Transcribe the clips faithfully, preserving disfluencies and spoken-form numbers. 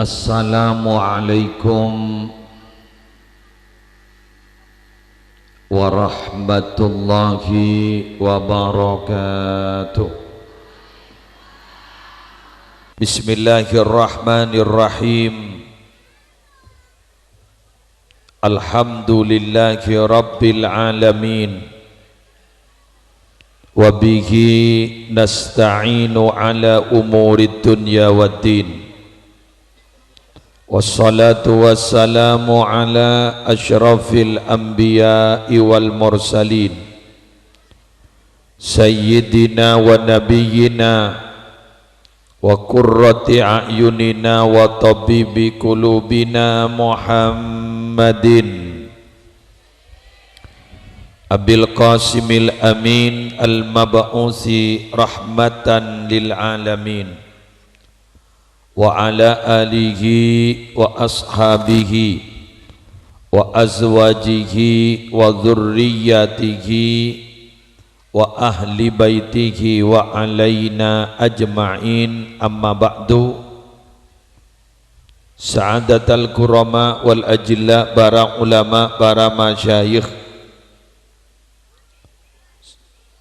Assalamualaikum warahmatullahi wabarakatuh. Bismillahirrahmanirrahim. Alhamdulillahi rabbil alamin. Wa bihi nasta'inu ala umurid dunya waddin. Wassalatu wassalamu ala asyrafil anbiya'i wal mursalin. Sayyidina wa nabiyyina wa qurrati a'yunina wa tabibi qulubina Muhammadin Abil Qasimil Amin al-mab'usi rahmatan lil alamin. Wa ala alihi wa ashabihi wa azwajihi wa dzurriyyatihi wa ahli baitihi wa alaina ajma'in, amma ba'du. Sa'adatal kurama wal ajilla, para ulama, para masyayikh,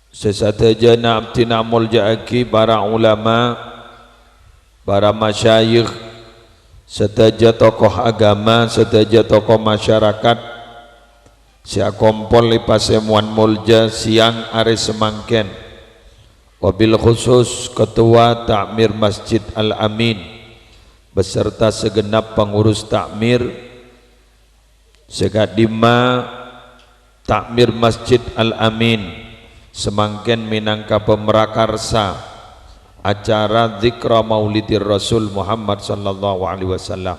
sè sadhâjâna abdhina amolja'aghi para ulama, para masyayikh, sadhâjâ tokoh agama, sadhâjâ tokoh masyarakat sè akompol è pasemowan molja sèyang arè samangkèn. Wabil khusus Ketua Takmir Masjid Al-Amin beserta segenap pengurus takmir, sè ka'dimma Takmir Masjid Al-Amin samangkèn mènangka pamrakarsa acara Dzikra Maulidir Rasul Muhammad sallallahu alaihi wasallam.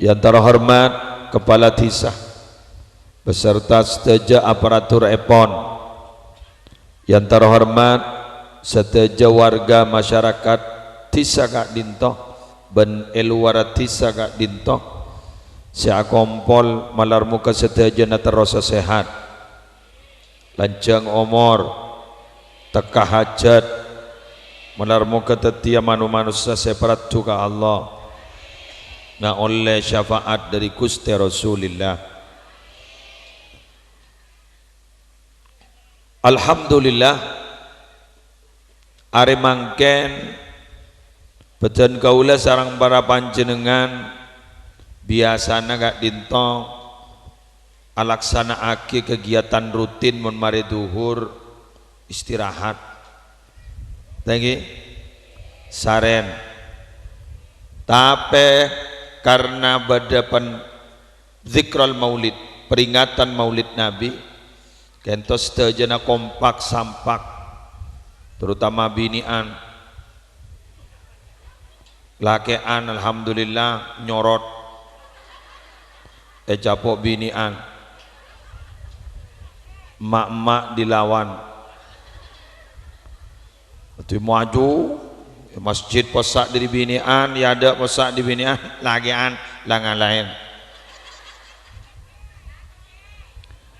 Yang terhormat Kepala Dhisa beserta sadhâjâ aparaturèpon. Yang terhormat sadhâjâ warga masyarakat dhisa ka'dinto bân è lowar dhisa ka'dinto sè akompol, malar moghâ sadhâjâna terrosa sehat, lanjhâng omor, tekka hajhât, malar moghâ dhâddhiyâ mano-, manossa sè parlo ka Allah, ngaollè syafaat dhâri Ghustè Rasulillah. Alhamdulillah, arè mangkèn bhâdhân kaulâ sareng para panjhennengngan biyasana ka'dinto alaksana'aghi kegiatan rutin mon marè dhuhur istirahat. Thank you. Sarèn. Tapè karna bâdâ pen-, Dzikral Maulid, peringatan Maulid Nabi, ka'dinto sadhâjâna kompak sampak, terutama binè'an. Lakè'an, alhamdulillah, nyorot è capo' binè'an. Emma'-emma' dilawan. Dhâddhi maju, è masjid possa' dhâri binè'an, è adâ' possa' dhâri binè'an, lakè'an la ngalaèn.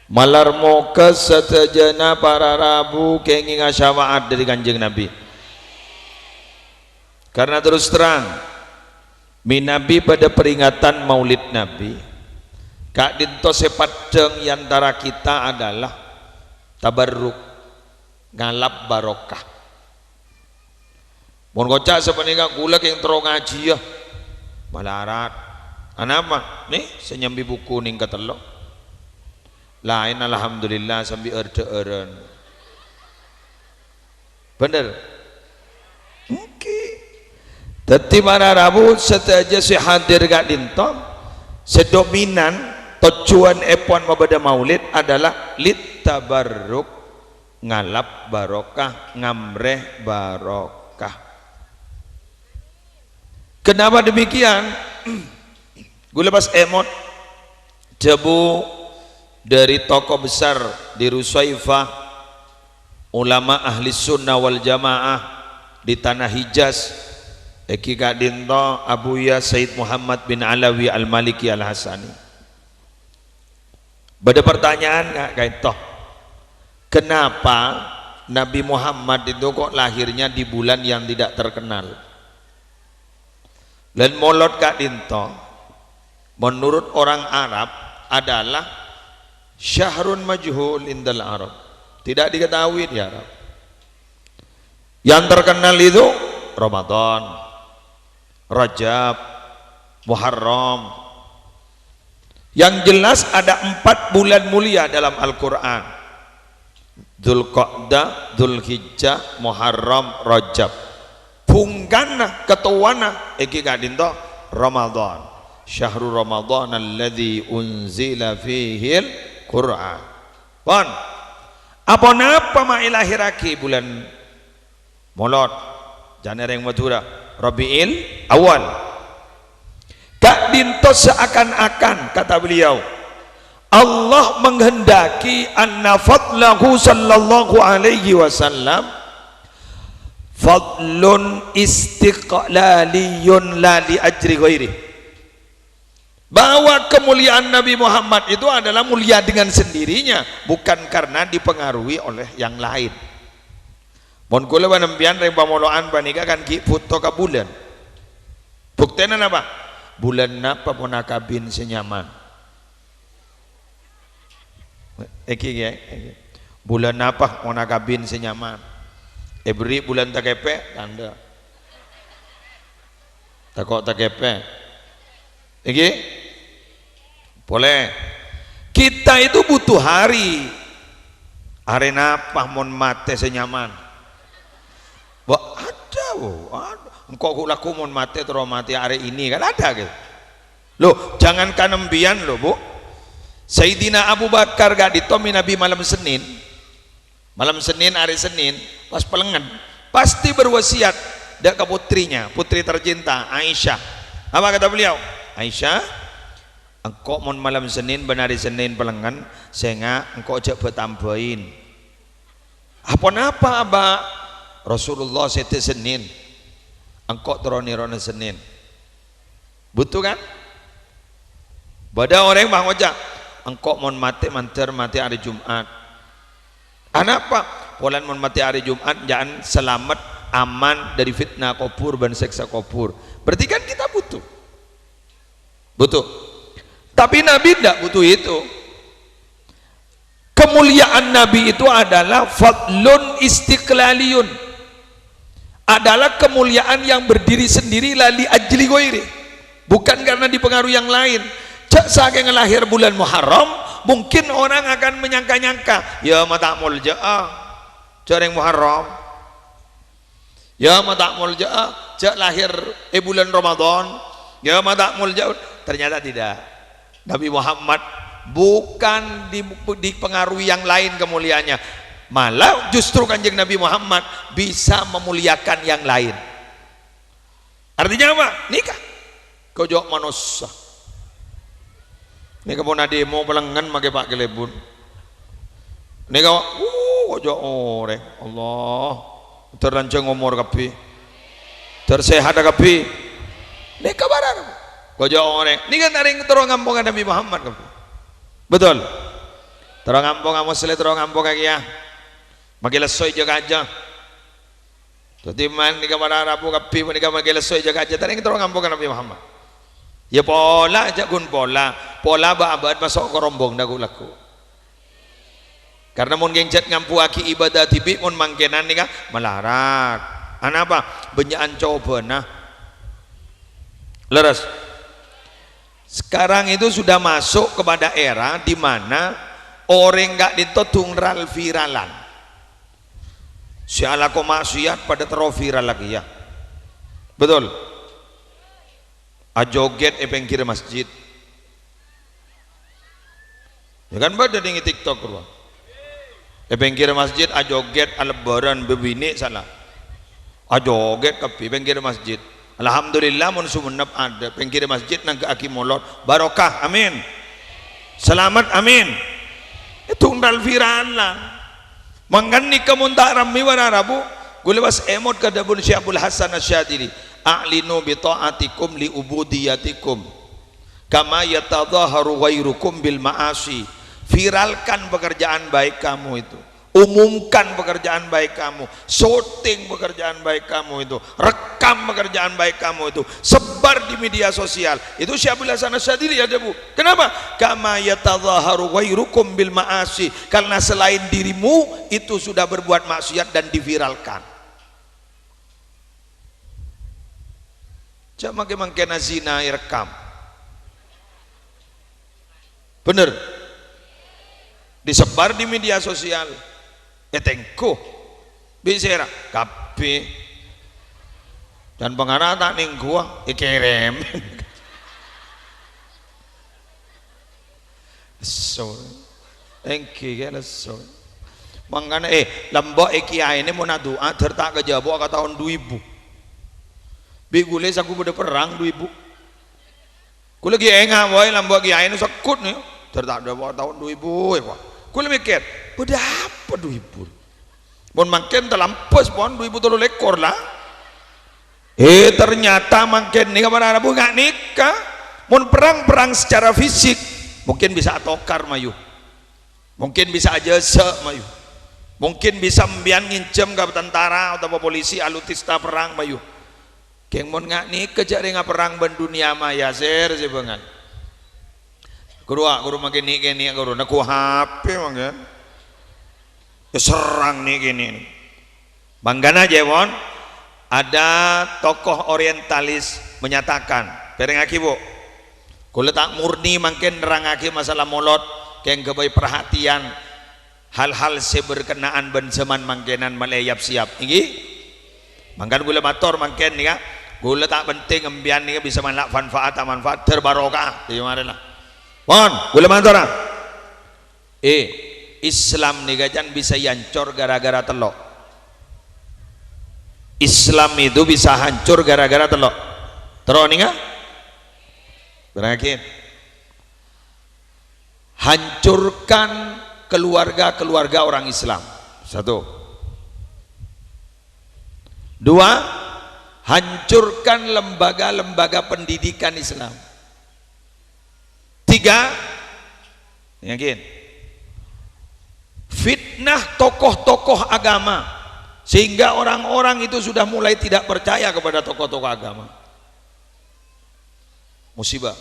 Malar moghâ sadhâjâna para rabu kèngènga syafaat dhâri Kanjeng Nabi. Karna terus terang, mènabi bâdâ peringatan Maulid Nabi, ka'dinto sè paddhâng è antara kita adalah tabarruk, ngalap barokah. Mon koca' sapanèka, "Kaulâ kèng terro ngajhiyâ." Malarat. Anapa? Nè, sè nyambi buku nèng katello. Laèn, alhamdulillah, sambi ardhâ'ârân. Bhender? Èngghi. Dhâddhi, para rabu sadhâjâ sè hadir ka'dinto, sè dominan tojjhuwânèpon mabâdâ maulid adalah lit tabarruk, ngalap barokah, ngamrè barokah. Kenapa demikian? Ghulâ pas èmot dhâbu dhâri tokoh besar di Rusaifah, ulama ahli sunnah wal jamaah di tanah Hijaz, èngghi ka'dinto Abuya Sayyid Muhammad bin Alawi Al-Maliki Al-Hasani. Bâdâ pertanyaan nga-, ka'dinto, kenapa Nabi Muhammad itu kok lahirnya di bulan yang tidak terkenal? Lan Molod ka'dhinto, menurut orang Arab, adalah syahrun majhul indal Arab. Tidak diketahui di Arab. Yang terkenal itu Ramadan, Rajab, Muharram. Yang jelas ada empat bulan mulia dalam Al-Quran. Dzulqa'dah, Dzulhijjah, Muharram, Rajab. Bhungkana, kettowana, èngghi ka'dhinto Ramadan. Syahru Ramadan alladzi unzila fihil Qur'an. Pon. Aponapa ma' èlahèrraghi bulân Molod, jhâna rèng Madhurâ, Rabi'il Awal. Ka'dhinto seakan-akan, kata beliau, Allah menghendaki anna fadlahu sallallahu alaihi wasallam fadlun istiqlaliyun la li ajri ghairi. Bahwa kemuliaan Nabi Muhammad itu adalah mulia dengan sendirinya, bukan karena dipengaruhi oleh yang lain. Mon kaulâ bân sampèyan rèng pamolo'an panèka kan ghi' bhuto ka bulân. Buktèna napa? Bulân napa mon akabin sè nyaman? Èngghi, ghi, èngghi. Bulân napa mon akabin sè nyaman? Èberri' bulân takèpè', tandhâ. Tako' takèpè'. Èngghi? Polè. Kita itu butuh hari. Arè napa mon matè sè nyaman? Wah, ada, Bu. Ada. Engko' ghu' lagghu' mon matè terro matè arè ini, kan ada, gitu. Loh, jangankan empiyan, loh, Bu. Sayyidina Abu Bakar ka'dhinto mènabi malem Senin. Malem Senin, arè Senin, pas pèlengngen, pasti berwasiat dâ' ka putrinya, putri tercinta, Aisyah. Apa kata beliau? "Aisyah, engko' mon malem Senin bân arè Senin pèlengngen, sènga' engko' jhâ' bâ-tambâi." "Aponapa, Aba'?" "Rasulullah sèdhâ Senin, engko' terro nèrona Senin." Butuh, kan? Bâdâ orèng bân ngoca', "Engko' mon matè mandhâr matè arè Jum'at." Anapa? Polana mon matè arè Jum'at, jhâ' salamet, aman dâri fitnah kobhur bân sèksa kobhur. Berarti kan kita butuh. Butuh. Tapi Nabi ndak butuh itu. Kemuliaan Nabi itu adalah fadlun istiqlaliyun. Adalah kemuliaan yang berdiri sendiri, la li ajli ghairi. Bukan karena dipengaruhi yang lain. Jhâ' sakèng lahir bulân Muharram, mungkin orang akan menyangka-nyangka, "Ya, ma' ta' moljâ'â, jhâ' rèng Muharram." Ya, ma' ta' moljâ'â, jhâ' lahir è bulân Ramadan. Ya, ma' ta' moljâ'â. Ternyata tidak. Nabi Muhammad bukan di-, dipengaruhi yang lain kemuliaannya. Malah justru Kanjeng Nabi Muhammad bisa memuliakan yang lain. Artinya apa? Nèka. Kojok manossa. Nèka pon adhimo pèlengngen makè pa' kalèbun. Nèka, uh, kojok orèng. Allah. Dâr lanjhâng omor kabbhi. Dâr sehat kabbhi. Nèka barang. Kojok orèng. Nèka tarèng terro ngampongnga Nabi Muhammad kabbhi. Betul? Terro ngampongnga Muslim, terro ngampongnga kèya. Makè lesso è jâ-kajâ. Dhâddhi, man nèka para rabu kabbhi panèka makè lesso è jâ-kajâ, tarèng terro ngampongnga Nabi Muhammad. Ya pola, jhâ' ghun pola. Pola bâ'-abâ'ân maso' ka rombong dâ' ghu-lagghu. Karna mon kèng jhât ngambuwâghi ibâdâ dhibi', mon mangkènan nèka malarat. Anapa? Bânnya'an cobâna. Lerres. Sekarang itu sudah masuk kepada era di mana orèng ka'dinto dhung ral-viralan. Sè alako maksiat padâ terro viral lagi, ya. Betul? Ajogèt è pèngghir masjid. Ya kan, bâdâ nèng TikTok rowa. È pèngghir masjid ajogèt, alebbhârân, bâbinè' sala. Ajogèt kabbhi pèngghir masjid. Alhamdulillah, mon Songennep adâ pèngghir masjid nangghâ'aghi molod. Barokah, amin. Salamet, amin. Èdhung ral-viralan. Mangkana nèka mon ta' rammè para rabu, ghulâ pas èmot ka dhâbuna Syekh Abul Hasan Asy-Syadzili, "A'linu bi tha'atikum li ubudiyatikum, kama yatadhaharu ghairukum bil ma'asi." Viralkan pekerjaan baik kamu itu. Umumkan pekerjaan baik kamu. Syuting pekerjaan baik kamu itu. Rekam Rekam pekerjaan baik kamu itu, sebar di media sosial. Itu Syekh Abdul Hasan Asyadzili adhâbu. Kenapa? "Kama yatadzaharu ghairukum bil ma'asi." Karena selain dirimu itu sudah berbuat maksiat dan diviralkan. Jhâ' mangkèn-mangkèn zina èrekam. Bener. Disebar di media sosial. Ètengghu. Bi' sèra? Kabbhi. Dan pangarep ta' nèngghuwâ, èkèrèm. Lesso. Èngghi kè lesso. Mangkana, eh, lambâ' è kiyaèna mon adu'a, dhâr ta' kajhâbhuwâ ka taon du èbu. Bi' ghulâ sangghu bâdâ perrang du èbu. Ghulâ ghi' enga' bhâi lambâ' kiyaèna segghut nè. Dhâr ta' kajhâbhuwâ ka taon du èbu, ya, Pak. Ghulâ mèkkèr, "Bâdâ apa du èbu?" Mon mangkèn talampes pon du èbu tello lèkor la. Eh, ternyata mangkèn nèka para rabu nga' nèka. Mon perang-perang secara fisik, mungkin bisa atokar mayu. Mungkin bisa ajâsâ mayu. Mungkin bisa embiyan ngènjhâm ka tentara otabâ polisi alutista perang mayu. Kèng mon nga' nèka jhâ' rèng aperrang bân dhunnya maya, sèr sè bângal. Ghuru, a, ghuru mangkèn nè'-kènè' ghuru, neggu' H P mangkèn. Èserrang nè'-kènè'. Mangkana jhâ' pon, ada tokoh orientalis menyatakan, pèrèngngaghi, Bu. Ghulâ ta' murni mangkèn nerrangngaghi masalah molod, kèng ghâbây perhatian. Hal-hal sè berkenaan bân zaman mangkènan malè yap-siyap, ènggi? Mangkana ghulâ mator mangkèn nèka, ghulâ ta' penting embiyan nèka bisa manla' fanfa'at ta' manfa'at, dhâr barokah. Iyâ, marèna. Pon, ghulâ mator, a. Eh, Islam nèka can bisa èancor gara-gara tello'. Islam itu bisa hancur gara-gara tello'. Terro nèka? Berangkat. Hancurkan keluarga-keluarga orang Islam. Satu. Dua, hancurkan lembaga-lembaga pendidikan Islam. Tiga, yakin. Fitnah tokoh-tokoh agama, sehingga orang-orang itu sudah mulai tidak percaya kepada tokoh-tokoh agama. Musibah.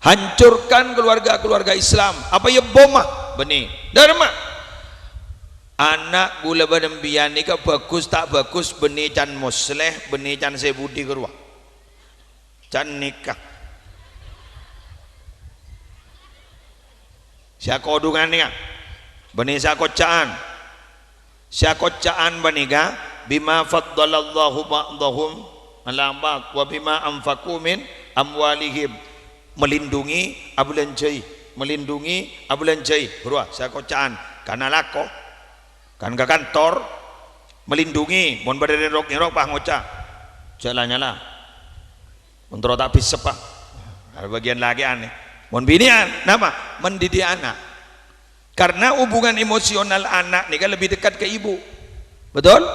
Hancurkan keluarga-keluarga Islam. Apa ya boma? Bânnè. Dârma. Ana' ghulâ bân embiyan nèka bhâghus ta' bhâghus, bânnè can mosleh, bânnè can sè budi ghâruwa. Can nèka. Sè akodhungan nèka. Bânnè sè akocca'an. Sè akocca'an panèka, "Bima faddalallahu ba'dahum 'ala ba'd, wa bima anfaqu min amwalihim." Melindungi, abhâlânjhâi. Melindungi, abhâlânjhâi. Ghâruwa, sè akocca'an. Kana lako. Kan ka kantor. Melindungi. Mon bâdâ rèng rok-ngèrok, pas ngoca'. Jhâ' la nyala. Mon terro ta' bisa, Pak. Arè bâgiyân lakè'an, nè. Mon binè'an, napa? Mendidik anak. Karena hubungan emosional anak nèka lebih dekat ke ibu. Betul?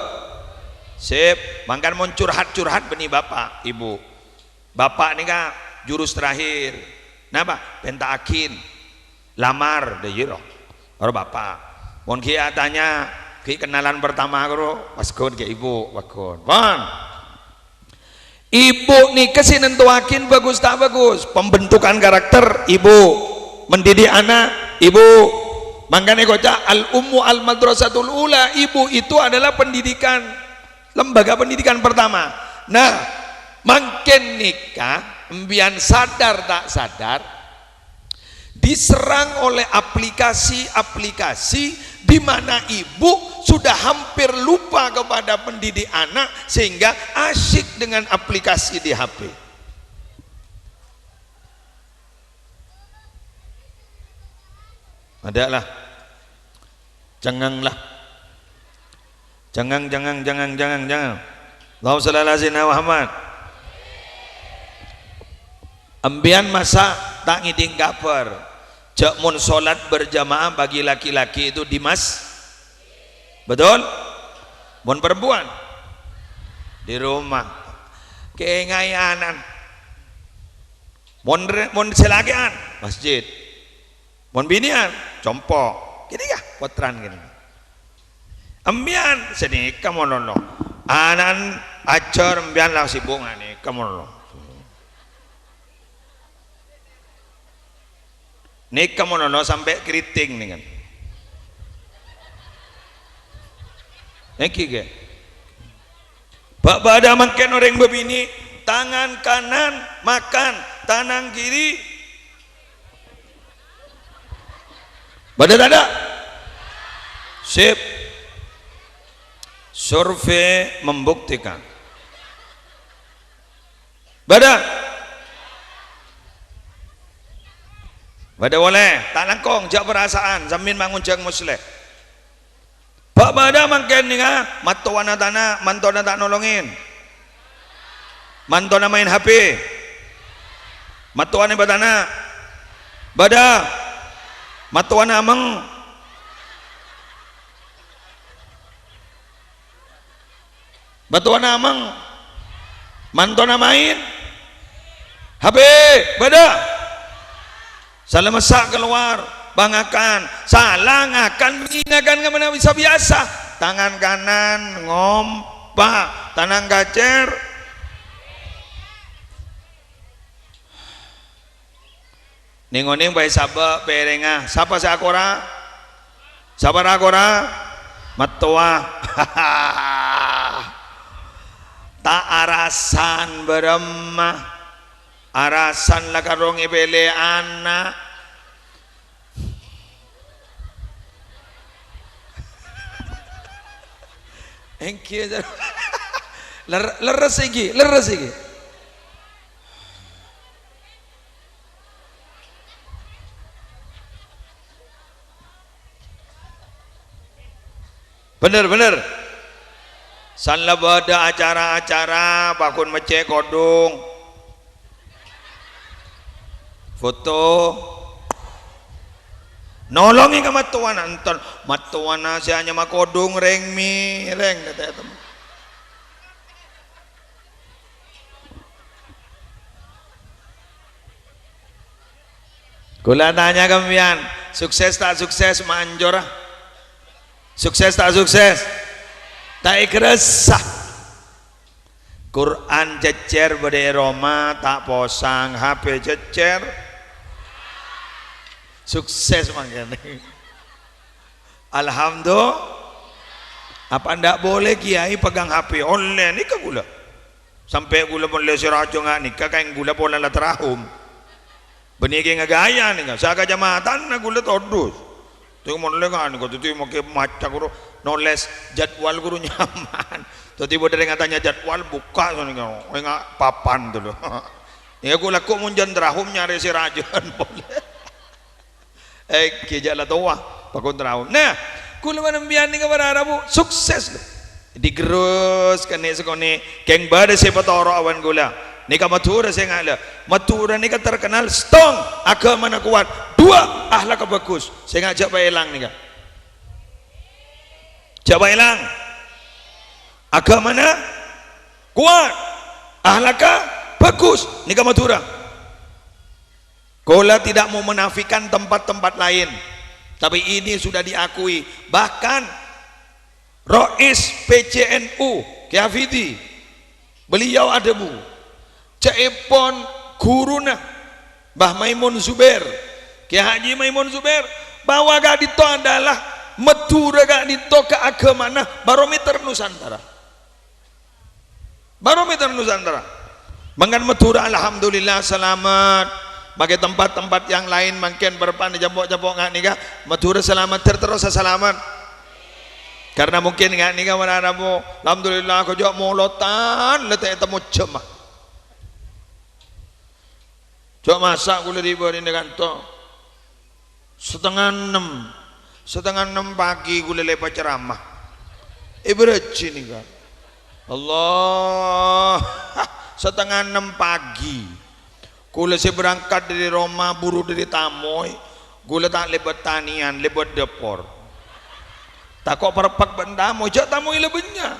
Sip. Mangkana mon curhat-curhat bânnè bapa', ibu. Bapa' nèka jurus terakhir. Napa? Penta'aghin. Lamar, dâ' iyâ, ro. Ro bapa'. Mon ghi' atanya, ghi' kenalan pertama, ro. Pas ghun ghi' ibu, pas ghun. Pon. Ibu nèka sè nentowaghin bhâghus ta' bhâghus, pembentukan karakter, ibu, mendidik anak, ibu. Mangkana èkoca' al-ummu al-madrasatul ula, ibu itu adalah pendidikan, lembaga pendidikan pertama. Nah, mangkèn nèka, embiyan sadar ta' sadar, diserang oleh aplikasi-aplikasi di mana ibu sudah hampir lupa kepada mendidik anak sehingga asyik dengan aplikasi di H P. Ada lah. Cengang lah. Cengang, cengang, cengang, cengang, cengang. Allahumma shalli ala sayyidina Muhammad. Embiyan masa' ta' ngèdhing kabhâr, jhâ' mon sholat berjamaah bagi laki-laki itu di mas-, betul? Mon perempuan? Di rumah. Kèngaè ana'na. Mon re-, mon sè lakè'an, masjid. Mon binè'an, compo'. Kènè ya, pottrana kènè. Embiyan, sanèka mon ono. Ana'na Ajâr empèyan la sibuk ngani, kamono. Nèka mon ono sampè' keriting nèka. Èngghi, ghi. Bâ'-bâdâ mangkèn orèng bâbinè', tangan kanan makan, tangan kiri. Bâdâ tadâ'? Sip. Survei membuktikan. Bâdâ? Bâdâ polè, ta' langkong, jhâ' parasa'an, sambi mangonjhâng moslè. Bâ'-bâdâ mangkèn nèka, mattowana tana, mantona ta' nolongè. Mantona maèn H P. Mattowana bâtana. Bâdâ. Mattowana amèng. Mattowana amèng. Mantona maèn. H P, bâdâ. Sala massa' kalowar, pangakan. Sala ngakan, ngakan kamana bisa biyasa. Tangan kanan ngompa, tanang kacèr. Nèng-onèng bhâi sabâ' pèrèngnga. Sapa sè akora? Sapa ra akora? Mattowa. Ta' arasan bârâmma. Arasan la karong èpèlè ana'. Èngghi, ler-, lerres èngghi, lerres èngghi. Bhender, bhender. San la bâdâ acara-acara, paggun meccè' kodhung. Foto. Nolongè ka mattowana, enten mattowana sè anyama kodhung rèng-mèrèng, ta' tètemmo. Kaulâ tanya ka sampèyan, sukses ta' sukses, ma' anjhur, ah? Sukses ta' sukses? Ta' èkarassa. Qur'an cèccèr bâdâ è roma, ta' posang, H P cèccèr. Sukses mangkèn. Alhamdulillah. Apa ndak boleh kiai pegang H P? Ollè, nèka kaulâ. Sampè' kaulâ mellè sè rajâ nga' nèka, kaèng kaulâ polana la tarahum. Bânnè kè ngagaya nèka, sakacamatanna kaulâ todus. Tèng mellè nga' nèka, dhâddhi mangkè maca ghuru, nolès jadwal ghuru nyaman. Dhâddhi bâdâ rèng atanya jadwal, bukka' sanèka, enga' papan tuh lho. Nèka kaulâ ko' mon jân tarahum nyarè sè rajâân polè. Èngghi, jhâ' la towa, paggun tarahum. Nah, kaulâ bân sampèyan nèka para rabu, sukses, lho. Digerus kènè' sakonè', kèng bâdâ sè patoro' abân kaulâ. Nèka Madhurâ sè ngala. Madhurâ nèka terkenal strong, aghâmana kowat. Dua, akhlakka bhâghus. Sènga' jhâ' paèlang nèka. Jhâ' paèlang. Aghâmana kowat, akhlakka bhâghus. Nèka Madhurâ. Kaulâ tidak mau menafikan tempat-tempat lain, tapi ini sudah diakui. Bahkan Rois P C N U, Kiai Hafidi, beliau adhâbu, ca'èpon ghuruna Mbah Maimun Zubair, Kiai Haji Maimun Zubair, bahwa ka'dinto adalah Madhurâ ka'dinto kaaghâmana barometer Nusantara. Barometer Nusantara. Mangkana Madhurâ, alhamdulillah, salamet. Makè tempat-tempat yang lain mangkèn bârâmpan ècapo'-capo' nga' nèka, Madhurâ salamet, ter-, terros salamet. Karena mungkin nga' nèka manarammo, alhamdulillah, kok jhâ' molodhân, la ta' ètemmo jhâmma. Jhâ' masa' kaulâ dhi' bârina kanto. Setengah ennem. Setengah ennem pagi kaulâ lè paceramah. È bârâjhi nèka. Allah. Setengah ennem pagi. Kaulâ sè berangkat dâri roma, buru dâri tamoy. Kaulâ ta' lèbât tanèyan, lèbât dâpor. Tako' parpek bân tamoy, jhâ' tamoy la bânnya'.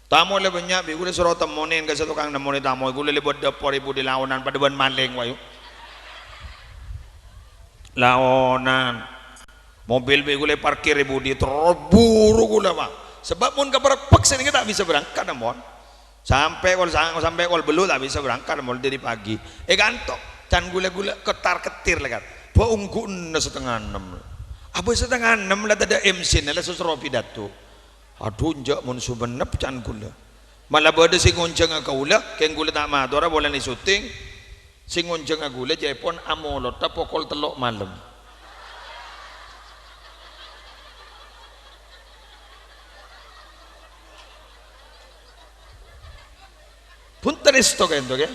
Tamoy la bânnya', bi' kaulâ soro temmonè, engghâ sè tokang nemmonè tamoy, kaulâ lèbât dâpor è budi laonan, padâ bân malèng, wa, yu. Laonan. Mobil bi' kaulâ parkir è budi, terros buru kaulâ, wa. Sebab mon kaparpek sè nèka ta' bisa berangkat, ampon. Sampè' kol sang-, sampè' kol bellu' ta' bisa berangkat molaè dâri pagi. È kanto', can ghulâ-ghulâ kettar-kettir la kan. Bâ ongghuwânna satengnga ennem. Abâ' satengnga ennem la tadâ' M C-na la sosoro pidato. Adhu, enjâ' mon Songennep can ghulâ. Mala bâdâ sè ngonjhângnga kaulâ, kèng ghulâ ta' matora polana syuting. Sè ngonjhângnga ghulâ jâèpon amolodhâ pokol tello' malem. Bhunten èsto kènto, kè.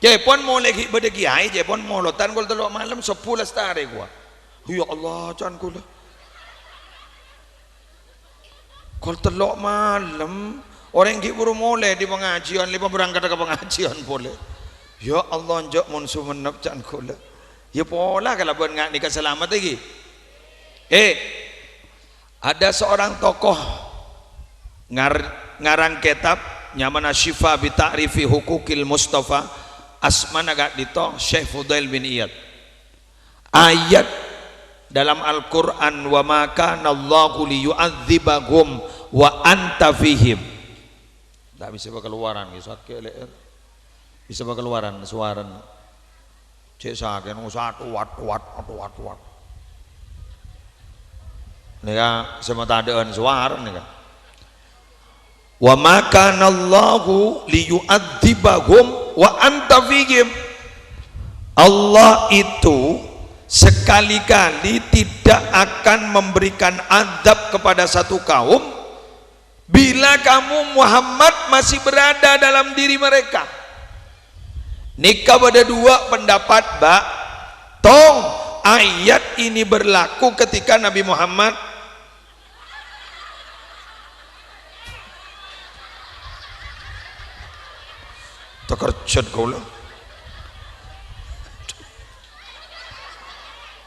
Jâèpon molaè ghi' bâdâ kèyaè, jâèpon molodhân pokol tello' malem, sobbhu lastarè kowa. Ya Allah, can ghulâ. Kol tello' malem, orèng ghi' buru molaè dâri pangajiyân, lèpa berangkat ka pangajiyân polè. Ya Allah, enjâ' mon Songennep can ghulâ. Ya pola kalabân nga-, nèka salamet ghi. Eh, ada seorang tokoh ngar-, ngarang kitab nyamana Syifa bi Ta'rifi Huquqil Mustafa, asmana ka'dinto Syekh Fudail bin Iyad. Ayat dalam Al-Qur'an, "Wa ma kana Allahu liyu'adzibahum wa anta fihim." Ndak bisa bâ' kaluwaran, ya, sakè' lè'. Bisa bâ' kaluwaran sowarana. Cè' sakè' nong satu wat, wat, wat, wat. Nèka sè matadâ'ân sowara nèka. "Wa ma kana Allahu liyu'adzibahum wa anta fihim." Allah itu sekali-kali tidak akan memberikan azab kepada satu kaum bila kamu, Muhammad, masih berada dalam diri mereka. Nèka bâdâ dua pendapat, Bâ'. Tong, ayat ini berlaku ketika Nabi Muhammad Takerjhât kaulâ.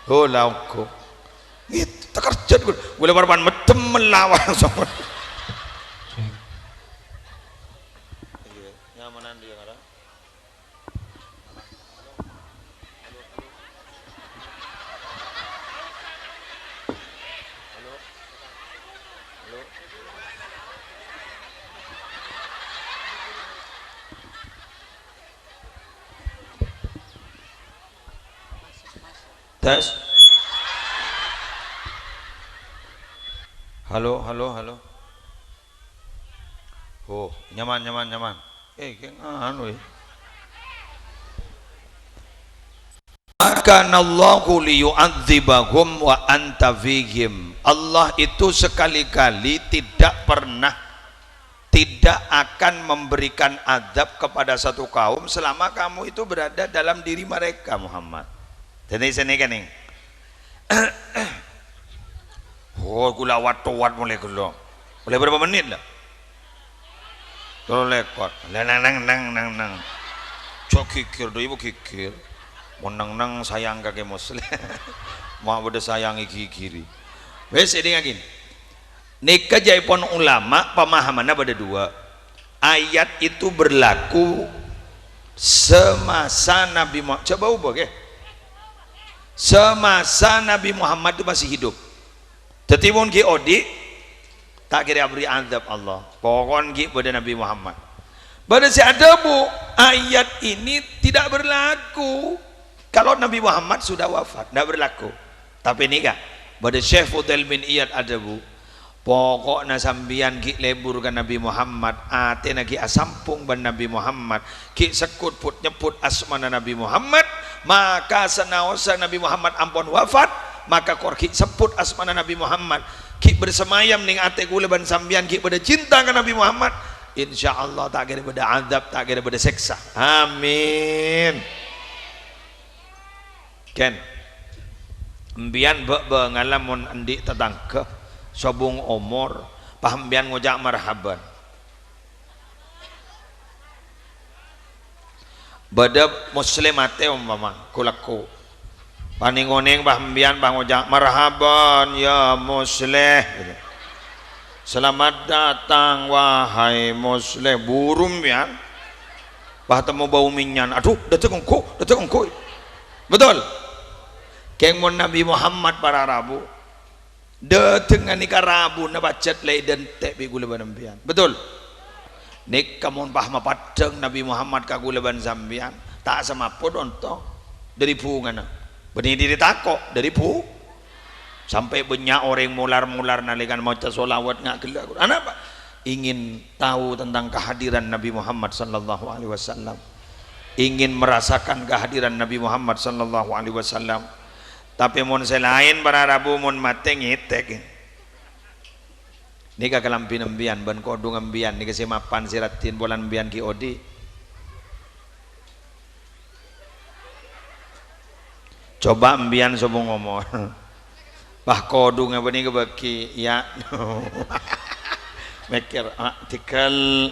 Oh, la ongghu. Ngèt-, takerjhât kaulâ. Kaulâ parappa'na meddhem melawan. Nyaman andi' ya, Kak? Tes. Halo, halo, halo. Oh, nyaman, nyaman, nyaman. Eh, kèng anu, eh. "Ma kana Allahu liyu'adzibahum wa anta fihim." Allah itu sekali-kali tidak pernah, tidak akan memberikan azab kepada satu kaum selama kamu itu berada dalam diri mereka, Muhammad. Jadi, sini kan, nih. Oh, kaulâ wat-towat molaè ghellâ'. Molaè bârâmpa mennit, la? Tello lèkot. La, nang, nang, nang, nang, nang. Jhâ' ghighir, dâ' ibu ghighir. Mon nang, nang sayang ka Kè Musleh. Ma' bâdâ sayang èghighiri. Wes, èdingngaghi. Nèka jâèpon ulama pemahamanna bâdâ dua. Ayat itu berlaku semasa Nabi Mu-, coba ubah, kè. Semasa Nabi Muhammad itu masih hidup. Dhâddhi, mon ghi' odi', ta' kèra abârri' azab Allah. Pokokna ghi' bâdâ Nabi Muhammad. Bâdâ sè adhâbu, ayat ini tidak berlaku kalau Nabi Muhammad sudah wafat, ndak berlaku. Tapè nèka, bâdâ Syekh Fudail bin Iyad adhâbu, "Pokokna sampèyan ghi' lebur ka Nabi Muhammad, atèna ghi' asampong bân Nabi Muhammad, ghi' sekkut put-nyebbhut asmana Nabi Muhammad, maka sanaossa Nabi Muhammad ampon wafat, maka kor ghi' sebbhut asmana Nabi Muhammad, ghi' bersemayam neng atè kaulâ bân sampèyan ghi' bâdâ cinta ka Nabi Muhammad, insyaallah ta' kèra bâdâ azab, ta' kèra bâdâ sèksa." Amin. Ken, empiyan bâ'-bângalla mon andi' tatangghâ sobung omor, pas empiyan ngoca' marhaban. Bâdâ Musleh matè ompama, ko-, lako. Pas neng-oneng pas empiyan pas ngoca', "Marhaban, ya Musleh." Gitu. "Selamat datang, wahai Musleh." Buru empiyan. Pas temmo bâu mènyan, "Adhu, dâteng ongghu, dâteng ongghu." Betul? Kèng mon Nabi Muhammad para rabu, dâteng ghânèka rabuna pajhât la èdântè' bi' kaulâ bân empiyan. Betul? Nèka mon pas mapaddhâng Nabbhi Muhammad ka kaulâ bân sampèyan, ta' samaput ontong. Dâri bhungana. Bânnè diri tako', dâri bhu-, sampè' bânnya' orèng molar-molar nalèkana maca sholawat nga' ghellâ'. Anapa? Ingin tahu tentang kehadiran Nabi Muhammad sallallahu alaihi wasallam. Ingin merasakan kehadiran Nabi Muhammad sallallahu alaihi wasallam. Tapè mon sè laèn para rabu mon matè ngètèk. Nèka kalambhina empèyan bân kodhungnga empèyan nèka sè mapan sè raddhin polana empèyan ghi' odi'. Coba empèyan sobung omor. Wah, kodhungnga panèka bâgi, iyâ. Mèkkèr, "Ah, tèghâl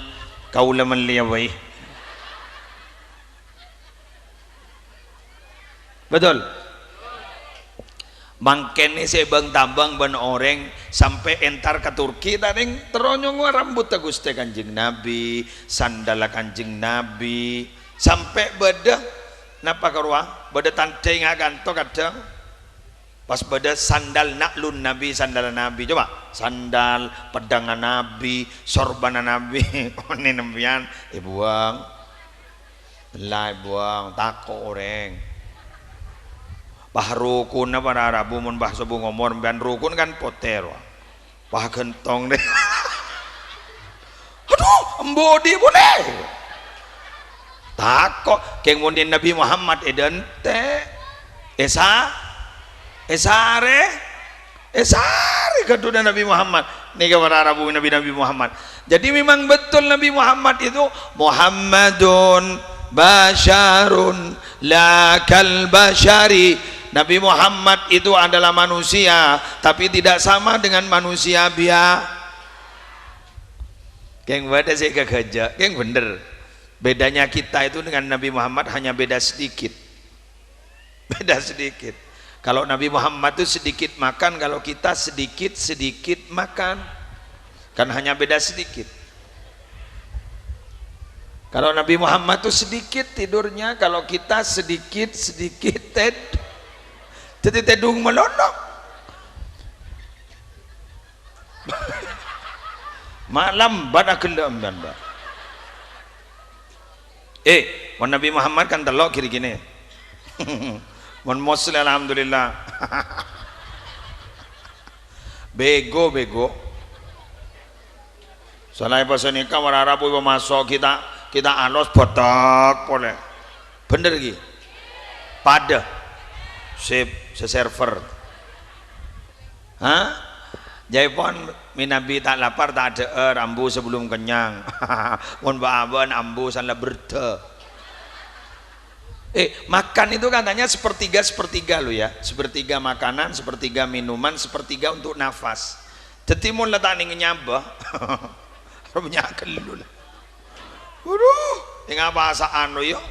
kaulâ mellèya bhâi." Betul? Mangkèn sè bâng-tabâng bân orèng sampè' entar ka Turki, ta' rèng terro nyongngowa rambhutta Ghustè Kanjeng Nabi, sandalla Kanjeng Nabi, sampè' bâdâ, napa karowa? Bâdâ tandhâ è nga' kanto kadhâng. Pas bâdâ sandal na'lun Nabi, sandalla Nabi. Coba, sandal, peddhângnga Nabi, sorbana Nabi. Onèng empèyan, èbuwâng. Ella èbuwâng, tako' orèng. Pas rukunna para rabu mon pas sobung omor empèyan rukun kan potèr, wah. Pas ghântong deh. Adu, embu' odi' polè. Tako', kèng mon Nabi Muhammad èdântè'. Èsa-, èsarè. Èsarè ghâdhuwânna Nabi Muhammad. Nèka para rabu Nabi, Nabi Muhammad. Jadi memang betul Nabi Muhammad itu Muhammadun basyarun la kal basyari. Nabi Muhammad itu adalah manusia, tapi tidak sama dengan manusia bia-, Kèng bâdâ sè èkaghâjâ', kèng bhender. Bedanya kita itu dengan Nabi Muhammad hanya beda sedikit. Beda sedikit. Kalau Nabi Muhammad itu sedikit makan, kalau kita sedikit-sedikit makan. Kan hanya beda sedikit. Kalau Nabi Muhammad itu sedikit tidurnya, kalau kita sedikit-sedikit ted-, jadi tèdung malolo. Malam bâdâ ghellâ' empèyan, Pak. Eh, mon Nabi Muhammad kan tello' ghi' rèkènè. Mon Muslim, alhamdulillah. Bego, bego. Salaèn pasanèka wara rabu pamaso' kita, kita alos botak polè. Bhender ghi? Padâ. Sip, seserver. Hah? Jâèpon mènabi ta' lapar, ta' adhâ'âr, ambu sebelum kenyang. Mon bâ'-abâ'ân ambu san la berdhâ. Eh, makan itu katanya sepertiga-sepertiga loh ya. Sepertiga makanan, sepertiga minuman, sepertiga untuk nafas. Dhâddhi mon la ta' nèng nyabâ, arep nya' ghâllu la. Waduh, nèng apa sa'an lo ya?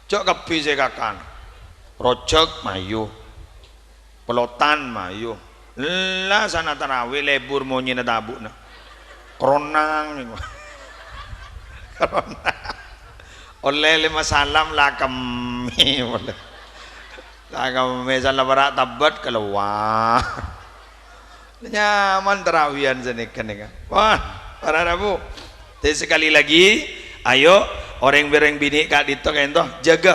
Jhâ' kabbhi sè èkakan. Rojhâk mayu. Pelotan mayu. Ella sana tarawih lebur monyèna tabu'na. Kronang. Kronang. Ollè lèma salam la kemmè polè. La kemmè sala bârâ' tabbhât kalowar. Nyaman tarawihan sanèka nèka. Wah, para rabu. Jadi sekali lagi, ayo orèng-orèng binè' ka'dinto ka'dinto jâgâ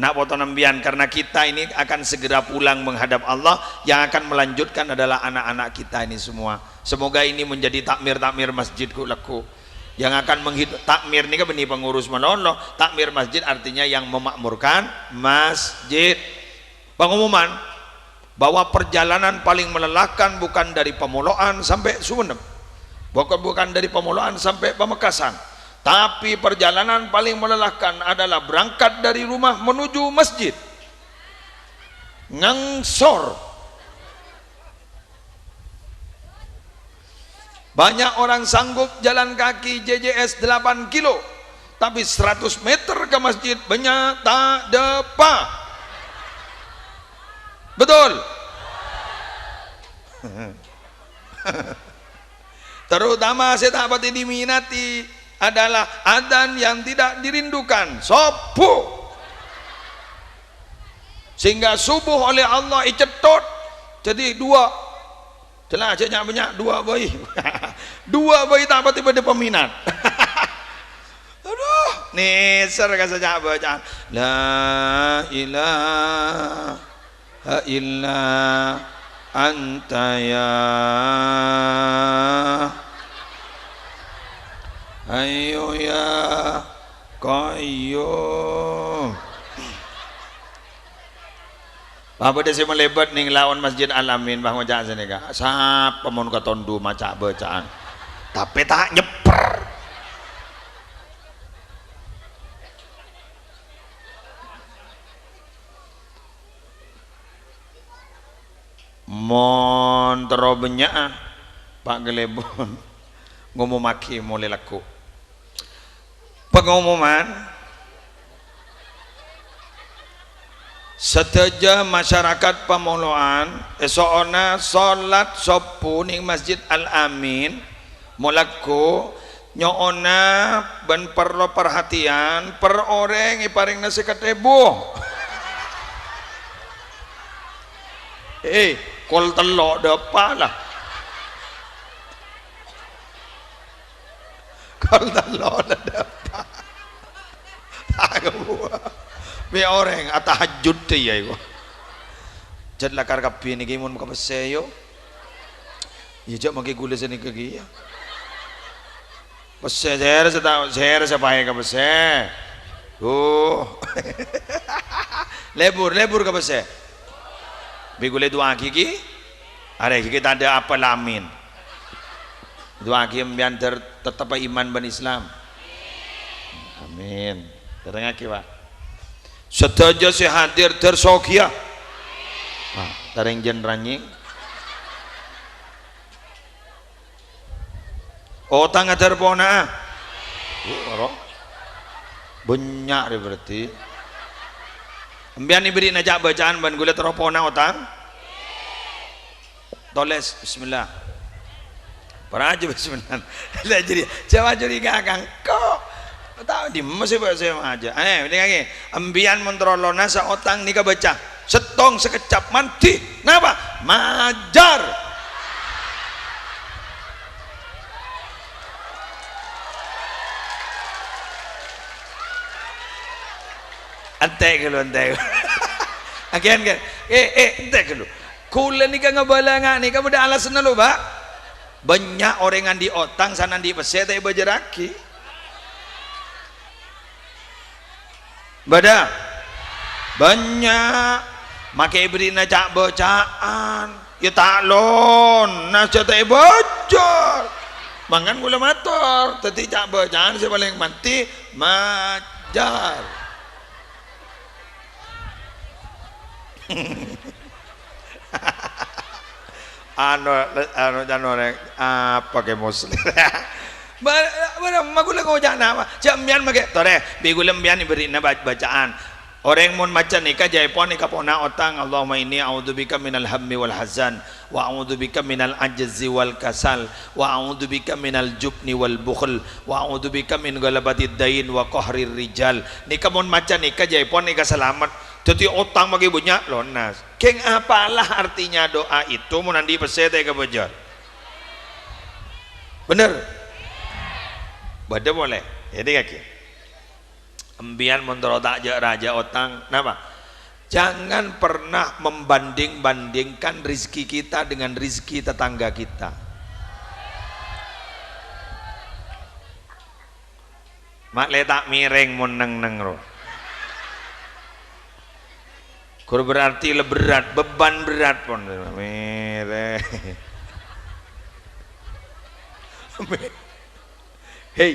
na' potona empèyan, karena kita ini akan segera pulang menghadap Allah, yang akan melanjutkan adalah anak-anak kita ini semua. Semoga ini menjadi takmir-takmir masjid ghu' lagghu'. Yang akan menghid-, takmir nèka bânnè pengurus malolo, takmir masjid artinya yang memakmurkan masjid. Pengumuman, bahwa perjalanan paling melelahkan bukan dari Pamolo'an sampai Sumenep, bukan, bukan dari Pamolo'an sampai Pamekasan, tapi perjalanan paling melelahkan adalah berangkat dari rumah menuju masjid. Ngangsor. Banyak orang sanggup jalan kaki J J S delapan kilo, tapi seratus meter ke masjid bânnya' ta' dâpa'. Betul? Terutama sè ta' patè diminati adalah adzan yang tidak dirindukan, sobbhu. Sehingga subuh oleh Allah ècètthot jadi dua. Jelas, jhâ' nya'-bânnya' dua bhâi. Dua bhâi ta' patè bâdâ peminat. Nèser ka saca' bâcaan, "La ilaha illa anta ya hayyu ya qayyum." Bâ' bâdâ sè malèbât nèng laon Masjid Al-Amin, bâ, ngoca' sanèka, "Sapa mon katondu maca' bâcaan?" Tapè ta' nyèpper. Mon terro bânnya'a, Pa' Kalèbun ngomommaghi molè lagghu'. Pangomoman, sadhâjâ masyarakat Pamolo'an èso'ona solat sobbhu nèng Masjid Al-Amin, mo lagghu' nyo'ona bân parlo parhatèyan, per orèng èparèngana sèket èbu. Eh, kol tello' dâpa' la. Kol tello' la dâpa'. Takowa. Mè' orèng atahajjud iyâ iku. Jhât lakar kabbhi nèkè mon ka pèssè, yo. Iyâ, jhâ' mangkè ghulâ sanèka kèya. Pèssè, sèra sè ta-, sèra sè paè ka pèssè. Duh. Lebur, lebur ka pèssè. Bi' ghulâ du'aaghi, ghi. Arè, ghi, tadâ' apa, la amin. Du'aaghi empèyan dâr tettep iman bân Islam. Amin. Dârengngaghi, Pa'. Sadhâjâ sè hadir dâr soghiyâ. Wah, tarèng jân ranyèng. Otangnga dâr pona'a. Bu, ro. Bânnya' rè berarti. Empèyan èbèrri'na ca'-bâcaan bân ghulâ terro pona otang? Tolès, bismillah. Parajâ bismillah. La jârèya, jhâ' curiga ka engko'. Ta' dimma sè bâ-, sè majâ. Eh, dingngaghi. Empèyan mon terro lonasa otang nèka bâca, "Sèttong sakejjhâp mandhi." Napa? Majâr. Entè' ghâllu, entè'. Aghiyân, kan? Eh, eh, entè' ghâllu. Kaulâ nèka ngabâlâ nga' nèka bâdâ alasanna lo, Pak. Bânnya' orèng andi' otang, san andi' pèssè ta' èbâjârraghi. Bâdâ? Bânnya'. Makè èbèrri'na ca'-bâcaan. Yâ ta' lonasa ta' èbâjâr. Mangkana kaulâ mator, dhâddhi ca'-bâcaan sè palèng mandhi majâr. Anu, anu, can orèng, apa kè Muslim? Ba-, ba-, ma ghulâ ngoca' napa? Jhâ' empèyan makè, torè, bi' ghulâ empèyan èbèrri'na ba-, bâcaan. Orèng mon maca nèka jhâ' èpon èkapona otang, "Allahumma inni a'udzubika minal hammi wal hazan, wa a'udzubika minal ajzi wal kasal, wa a'udzubika minal jubni wal bukhl, wa a'udzubika min ghalabatid dain wa qahrir rijal." Nèka mon maca nèka jhâ' èpon èkasalamet. Dhâddhi otang makè bânnya' lonas. Kèng apalah artinya doa itu mon andi' pèssè ta' èkabâjâr? Bhender? Bâdâ polè. Èdingngaghi. Empèyan mon terro ta' jâ'-rajâ' otang, napa? Jangan pernah membanding-bandingkan rezeki kita dengan rezeki tetangga kita. Ma'lè ta' mèrèng mon neng-neng ro. Ghuru berarti lebih berat, beban berat pon. Mèrèng. Hei,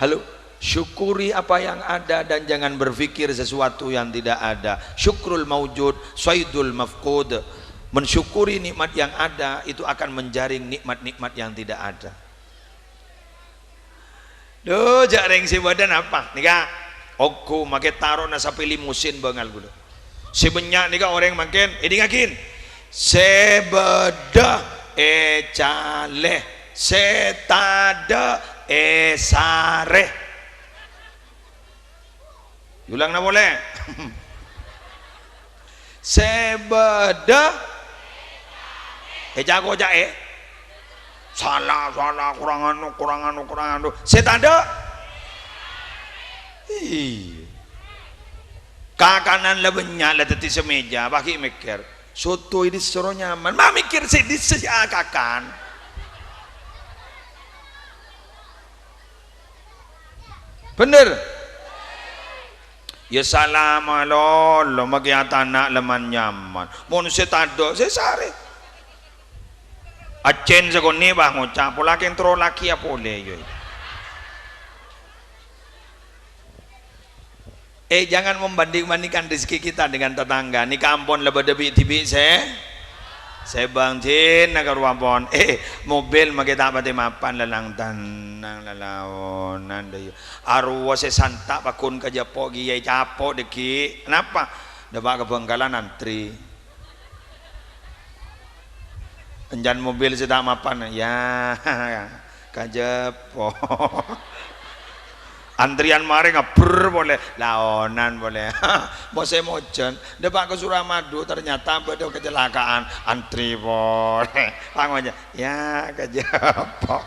halo. Syukuri apa yang ada dan jangan berpikir sesuatu yang tidak ada. Syukrul maujud, saidul mafqud. Mensyukuri nikmat yang ada itu akan menjaring nikmat-nikmat yang tidak ada. Duh, jhâ' rèng sè bâdâ napa? Nèka, ongghu makè tarona sapè limusin bângal ghulâ. Sè bânnya' nèka orèng mangkèn, èdingngaghi. Sè bâdâ ècalè, sè tadâ' èsarè. Yulangna polè. Sè bâdâ èca'-koca'è. Sala, sala, kurang anu, kurang anu, kurang anu. Sè tadâ' Iyâ. Kakanan la bânnya', la dhâddhi sè mèja, apa ghi' mèkkèr, "Soto è dissa' ro nyaman." Ma' mèkkèr sè dissa' sè akakan. Bhender? Yâ salama lolo, makè atana' la man-nyaman. Mon sè tadâ', sè sarè. Accèn sakonè', bâh, ngoca', pola kèng terro lakèya polè, yâ. Eh, jangan membanding-bandingkan rezeki kita dengan tetangga. Nèka ampon la bâdâ bi'-dhibi' sè, sè bânjina karowa pon. Eh, mobil makè ta' patè mapan, la lang-tennang, la laonan, dâ' iyâ. Arowa sè santa' pagghun ka Jeppo, ghi' yâ ècapo' dâggi'. Napa? Dâpa' ka Bhângkalan antri. Encan mobil sè ta' mapan, yâ, ka Jeppo. Antrian marè ngabbher polè, laonan polè. Mosèm ojhân, dâpa' ka Suramadu, ternyata bâdâ kecelakaan, antri polè. Pangoca', yâ, ka Jeppo.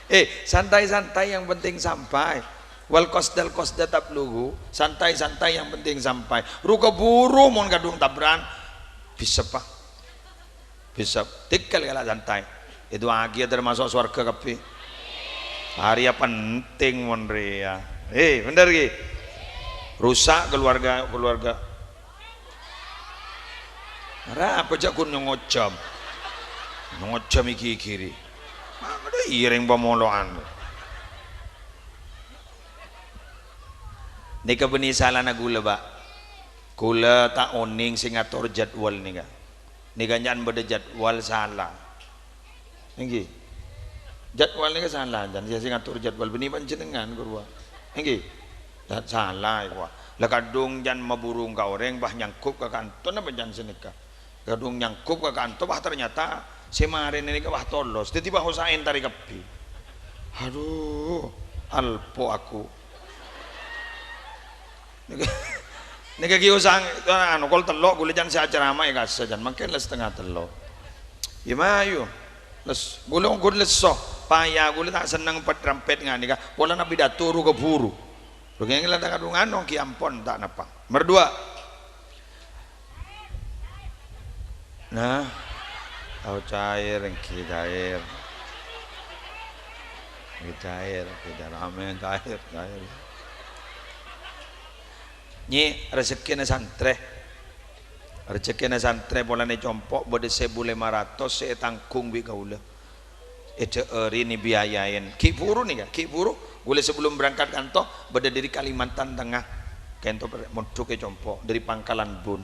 Eh, santai-santai, yang penting sampai. Wal qasdal qasda tablughu, santai-santai, yang penting sampai. Ru-kaburu mon kadhung tabra'an, bisa, Pak. Bisa. Tèghâl kala santai. Èdu'aaghi yâ tamaso' sowarghâ kabbhi. Arèya penting mon rèya. Eh, bhender ghi? Rusak keluarga, keluarga. Arapa jhâ' ghun nyongojhâm. Nyongojhâm ghi-ghighiri. Mangkana irèng pamolo'an. Nèka bânnè salana ghulâ, Pak. Ghulâ ta' onèng sè ngator jadwal nèka. Nèka nya'an bâdâ jadwal sala. Èngghi. Jadwal nèka sala, can sè ngator jadwal bânnè panjhennengngan, ghâruwa. Èngghi. Jad-, sala, èkowa. La kadhung can maburu ka orèng, bâh nyanggup ka kanto, napa can sanèka? Kadhung nyanggup ka kanto, bâh ternyata sè marèna nèka, bâh tolos. Dhâddhi, bâh osa èntarè kabbhi. Adhu, alpo aku. Nèka, nèka ghi' osa, anu, kol tello' ghulâ can sè acerama è kassa, can mangkèn la satengnga tello'. Yâ, mayu. Les, ghulâ ongghu lesso. Paya ghulâ ta' senneng pet-rampet nganèka. Polana pidato ru-kaburu. Ru ngèngèl ta' kadhung anu, ghi' ampon ta' napa. Nomer dua. Nah, tao cair, èngghi cair. Èngghi cair, èngghi cair. Amin, cair, cair. Nyi, rejekkèna santrè. Rejekkèna santrè polana è compo' bâdâ sèbu lèma ratos sè ètangghung bi' kaulâ. Èdhâ'ârè nè biayaèn. Ghi' buru nèka, ghi' buru. Ghulâ sebelum berangkat kanto, bâdâ dâri Kalimantan Tengah. Kento per-, mondhuk è compo', dâri Pangkalan Bun.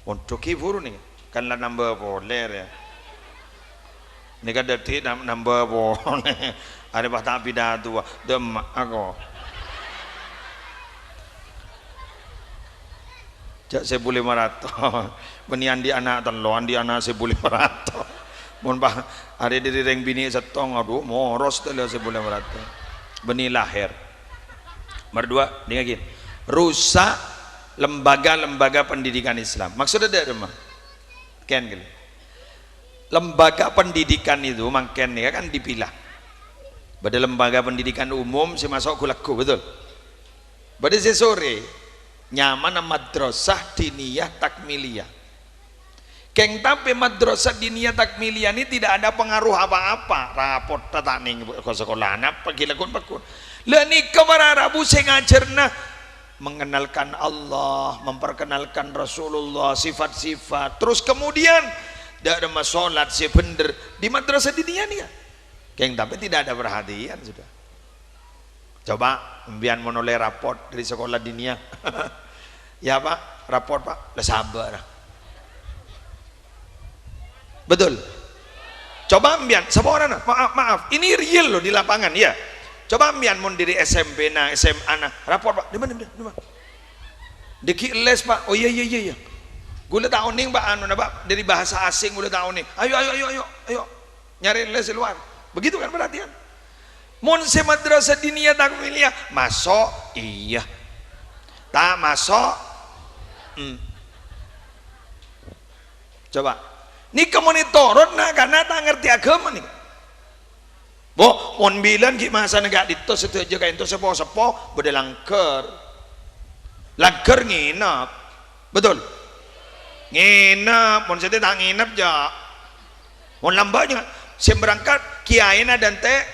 Mondhuk ghi' buru nèka. Kan la nambâ polè, rè. Nèka dhâddhi nam-, nambâ polè. Arè pas ta' pidato, dâ' emma'a ko. Jhâ' sèbu lèma ratos. Bânnè andi' ana' tello', andi' ana' sèbu lèma ratos. Mon pas arè dâri rèng binè' sèttong, adhu, moros tello' sèbu lèma ratos. Bânnè lahèr. Nomer dua, dingaghi. Rusak lembaga-lembaga pendidikan Islam. Maksudnya dâ' remma? Kèn ghâllu. Lembaga pendidikan itu mangkèn nèka kan dipilah. Bâdâ lembaga pendidikan umum sè maso' ghu-lagghu, betul? Bâdâ sè sorè, nyamana Madrasah Diniyah Takmiliyah. Kèng tapè Madrasah Diniyah Takmiliyah nè tidak ada pengaruh apa-apa. Rapotta ta' nèng ka sakolana, apa ghi' laghun pagghun. La nèka para rabu sè ngajhârna mengenalkan Allah, memperkenalkan Rasulullah, sifat-sifat. Terus kemudian, dâ' remma solat sè bhender di Madrasah Diniyah nèka. Kèng tapè tidak ada perhatian sudah. Coba, empiyan mon ollè rapot dâri sekolah diniyah. Ya, Pak, rapot, Pak. La sabâ'. Betul. Coba empiyan, saporana, maaf, maaf. Ini real loh di lapangan, ya. Coba empiyan mon dâri S M P-na, S M A-na, rapot, Pak. Di mana, di mana? Dâgghi' les, Pak. Oh, iya, iya, iya, iya. Ghulâ ta' onèng, Pak, anuna, Pak. Dâri bahasa asing ghulâ ta' onèng. Ayo, ayo, ayo, ayo, ayo. Nyari les di luar. Begitu kan perhatian? Mon sè madrasah diniyah takmiliyah, maso', iya. Ta' maso', hmm. Coba. Nèka mon ètoron na'-kana' ta' ngartè aghâma nèka. Oh, mon bilân ghi' masana ka'dinto sadhâjâ ka'dinto seppo-seppo bâdâ langghâr. Langghâr ngènep. Betul? Ngènep, mon satèya ta' ngènep, jâ'. Mon lambâ' jâ', sè berangkat kèyaèna dântè',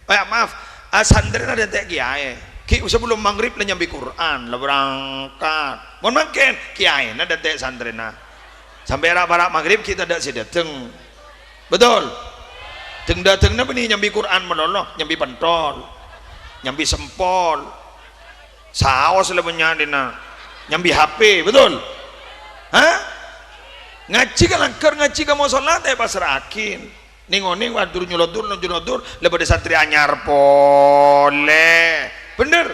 eh, maaf, ah, santrèna dântè' kèyaè. Ghi' sabellum maghrib la nyambi Qur'an, la berangkat. Mon mangkèn, kèyaèna dântè' santrèna. Sampè' ra'-para' maghrib ghi' tadâ' sè dâteng. Betul? Dhâng-dâdhângnga bânnè nyambi Qur'an malolo, nyambi pentol, nyambi sempol. Saos la bânnya' dina. Nyambi H P, betul? Hah? Ngajhi ka langghâr, ngajhi ka mosolla, ta' èpassra'aghi. Nèng-onèng, wah, dur nyolodur, nyolodur, la bâdâ santrè anyar polè. Bhender?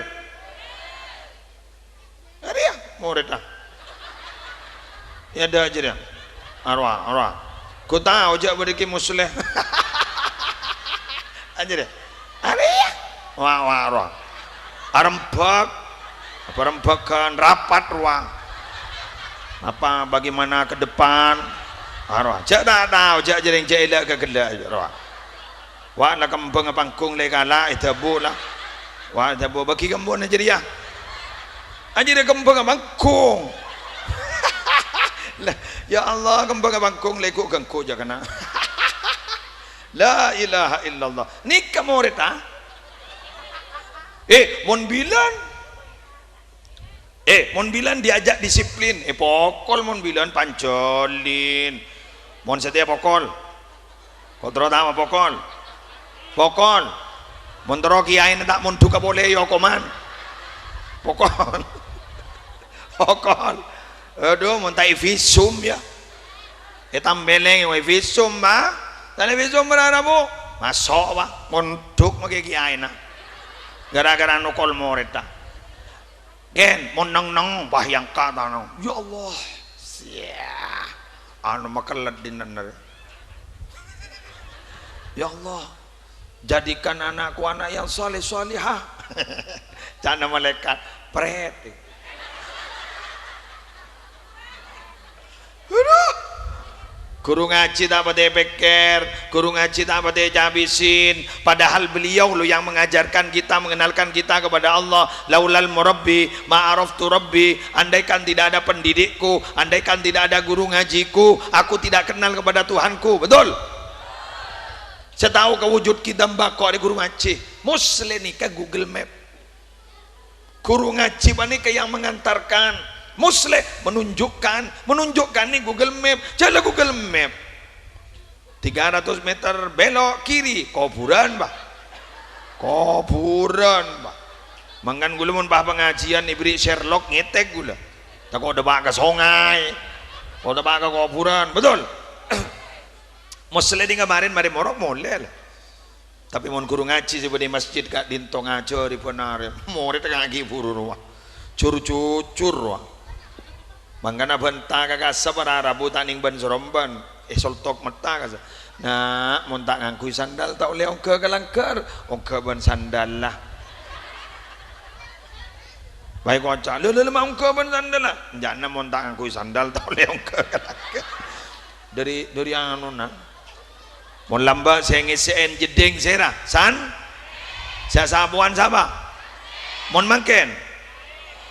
Arèya, morèdda. Yâ, dâ' jârèya. Arowa, arowa. Ghu tao jâ' bâdâ Kè Musleh. Ajârèya. Arèya. Wa, wa, rowa. Arembhâk. Apa arembhâghân? Rapat, rowa. Apa, bagaimana ke depan? Arowa. Jâ' ta' tao, jâ' jârèng, jâ' ella' ka ghellâ', rowa. Wa, la kembhângnga panggung la èkala', èdhâbu la. Wa, èdhâbu, "Bâgi kembhângnga jârèya." Ajârèya kembhângnga panggung. Lah, ya Allah, kembhângnga panggung la èghu-ghângghu jâ' kana. La ilaha illallah. Nèka morèdda. Eh, mon bilân. Eh, mon bilân diajak disiplin, èpokol mon bilân panjhâlin. Mon satèya pokol. Kok terro ta' pokol. Pokol. Mon terro kèyaèna ta' mondhughâ polè, yâ okoman. Pokol. Pokol. Adhu, mon ta' èvisum, yâ. Ètampèlè èvisum, Pak. Ta' èvisum, ra-, rabu. Maso', Pak. Mondhuk makè kèyaèna. Gara-gara nokol morèdda. Gen, mon neng-neng, wah, yang kata neng. Ya Allah. Sia. Anu makellet dinner. Ya Allah, jadikan anakku anak yang saleh salihah. Ca'na malaikat, pret. Aduh. Guru ngajhi ta' patè pèkkèr, guru ngajhi ta' patè cabisin. Padahal beliau loh yang mengajarkan kita, mengenalkan kita kepada Allah. "Laulal murabbi, ma araftu rabbi." Andaikan tidak ada pendidikku, andaikan tidak ada guru ngajiku, aku tidak kenal kepada Tuhanku. Betul? Sè tao ka wujud kèdâm bâko' arè guru ngajhi. Musleh nèka Google Map. Guru ngajhi panèka yang mengantarkan. Musleh menunjukkan, menunjukkan nèng Google Map. Jhâ' la Google Map. Tiga ratus meter belok kiri, kobhurân, Pak. Kobhurân, Pak. Mangkana ghulâ mon pas pangajiân èbherri' Sherlock, ngètèk ghulâ. Tako' dâpa' ka songay. Tako' dâpa' ka kobhurân. Betul? Musleh nèng kamarèn marè morok molè la. Tapè mon guru ngajhi sè bâdâ è masjid ka'dinto ngajhâri bân arè, morèd ngaghi buru rowa. Jur-jujur rowa. Mangkana bânta ka kassa' para rabu ta' nèng bân-sarombân, èsoltok metta kassa'. "Na', mon ta' ngangghuy sandal ta' ollè ongghâ ka langghâr, ongghâ bân sandal la." Bâi koca', "Lho, lho, lho, ma' ongghâ bân sandal la?" "Enjâ'na mon ta' ngangghuy sandal ta' ollè ongghâ ka langghâr." Dâri, dâri anona. Mon lambâ' sè ngèssè'è jeddhing sèra? San? Sè asapowan sapa? Mon mangkèn?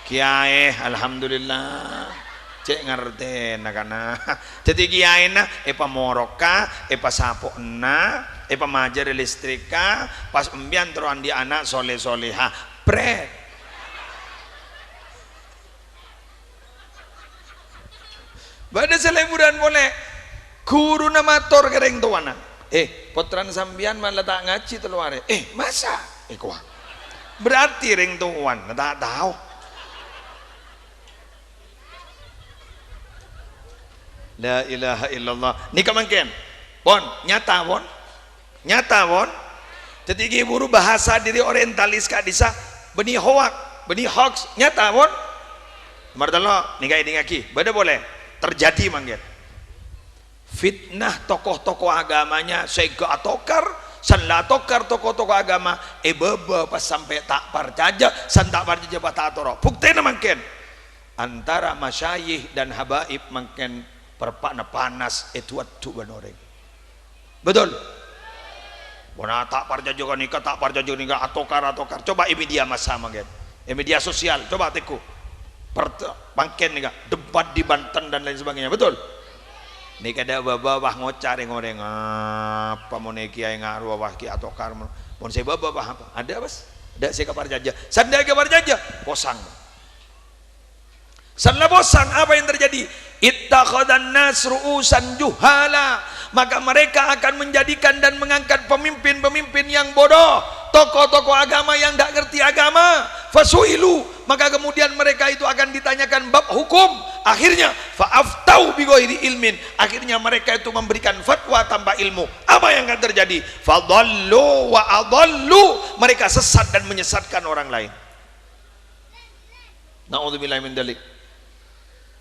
Kèyaè, alhamdulillah. Cè' ngartèna kana. Dhâddhi kèyaèna èpamoroka, èpasapo'na, èpamajârâ listrikka, pas empèyan terro andi' ana' soleh-soleha. Pret. Bâdâ sè lèburân polè. Ghuruna mator ka rèng towana, "Eh, pottrana sampèyan mala ta' ngajhi tello arè." "Eh, masa?" Èkowa. Berarti rèng towana ta' tao. La ilaha illallah. Nèka mangkèn. Pon, nyata, pon. Nyata, pon? Dhâddhi ghi' buru bahasa dâri orientalis ka'dissa', bânnè hoak, bânnè hoax, nyata, pon? Nomor tello', nèka èdingngaghi, bâdâ polè, terjadi mangkèn. Fitnah tokoh-tokoh agamanya sèngghâ atokar, san la atokar tokoh-tokoh agama, èbâbâ pas sampè' ta' parcajâ, san ta' parcajâ pas ta' atoro'. Buktèna mangkèn, antara masyayikh dan habaib mangkèn parpa'na panas èdu-addu bân orèng. Betul? Pona ta' parcajâ ka nèka, ta' parcajâ ka nèka, atokar, atokar. Coba è media massa mangkèn. È media sosial, coba tèngghu. Per-, mangkèn nèka, debat di Banten dan lain sebagainya, betul? Nèka dâ' bâbâ, wah, ngoca' rèng-orèng, "Apa mon è kiyaè ngarowa, wah, ki atokar mon, mon sè bâbâ, wah, apa?" Adâ', Bos? Adâ' sè èkaparcajâ. Sandhâ èkaparcajâ, posang. Setelah posang, apa yang terjadi? "Ittakhadhan nas ru'usan juhala." Maka mereka akan menjadikan dan mengangkat pemimpin-pemimpin yang bodoh, tokoh-tokoh agama yang tidak ngerti agama. "Fasu'ilu." Maka kemudian mereka itu akan ditanyakan bab hukum. Akhirnya, "Fa'aftau bi ghairi ilmin." Akhirnya mereka itu memberikan fatwa tanpa ilmu. Apa yang akan terjadi? "Fadallu wa adallu." Mereka sesat dan menyesatkan orang lain. Na'udzubillah min dzalik.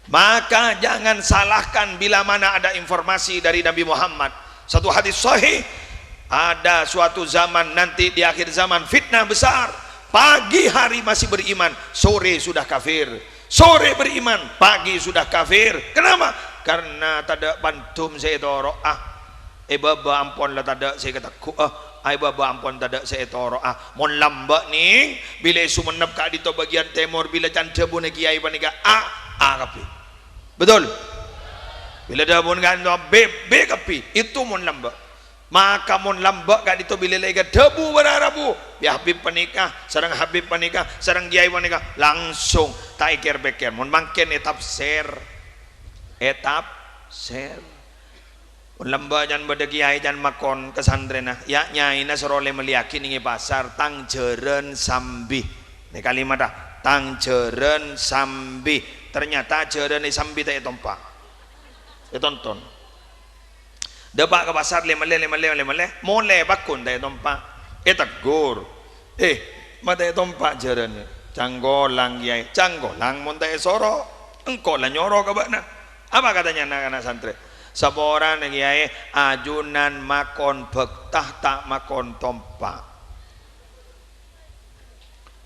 Maka jangan salahkan bila mana ada informasi dari Nabi Muhammad. Satu hadis sahih, ada suatu zaman nanti di akhir zaman fitnah besar. Pagi hari masih beriman, sore sudah kafir. Sore beriman, pagi sudah kafir. Kenapa? Karena tadâ' pandum sè ètoro'a. È bâbâ ampon la tadâ' sè èkategghu'â, è bâbâ ampon tadâ' sè ètoro'a. Mon lambâ' nèng, bilâ è Songennep ka'dinto bâgiyân tèmor, bilâ can dhâbuna kiyaè panèka A, A kabbhi. Betul? Bilâ dhâbuna ka'dinto B, B kabbhi. Itu mon lambâ'. Maka mon lambâ' ka'dinto bilâ la èkadhâbu bârâ' rabu, "Ya Habib panèka, sareng Habib panèka, sareng kiyaè panèka," langsung ta' èkèr-pèkkèr. Mon mangkèn ètafsèr. Ètafsèr. Mon lambâ' can bâdâ kiyaè can makon ka santrèna, "Ya', nyaèna soro lè-mellèyaghi nèng è pasar, tang jhârân sambi." Nè kalimatta, "Tang jhârân sambi." Ternyata jhârân è sambi ta' ètompa'. Ètonton. Dâpa' ka pasar, lè-mellè, lè-mellè, lè-mellè, molè pagghun ta' ètompa'. Ètegghur. "Eh, ma' ta' ètompa' jhârân?" "Cangkolang, Kiyaè." "Cangkolang mon ta' èsoro, engko' la nyoro ka bâ'na." Apa katanya na'-kana' santrè? "Saporana, Kiyaè, ajunan makon bhâkta, ta' makon tompa'."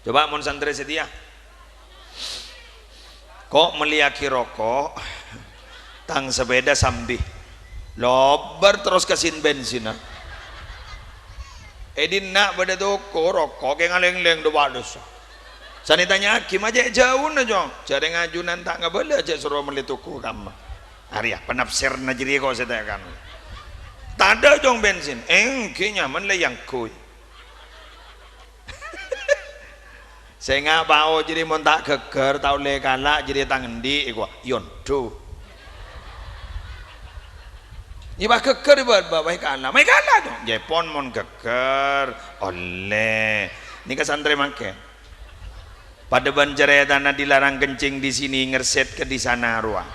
Coba mon santrè satèya, "Ko' mellèyaghi roko', tang sepeda sambi." Lobâr terros ka sin-bensinna. È dinna' bâdâ toko roko' kè ngalènglèng dâ' bâdâssa. San ètanya'aghi, "Ma' cè' jhâuna, Cong?" "Jhâreng ajunan ta' ngabâlâ, cè' soro mellè toko kamma." Arèya penafsirna jârèya ko' sè ta' kan. "Tadâ', Cong, bensin." "Èngghi, nyaman la èyangghuy." Sènga' pao jârèya mon ta' ghâggâr, ta' ollè kala' jârèya tang endi', èkowa, "Yondu." Yâ, pas ghâggâr, bâ-, bâ-, bâi kala'. Mè' kala', dong. Jâ' pon mon ghâggâr, ollè. Nèka santrè mangkèn. Padâ bân carètana dilarang kencing di sini, ngersèt ka di sana rowa.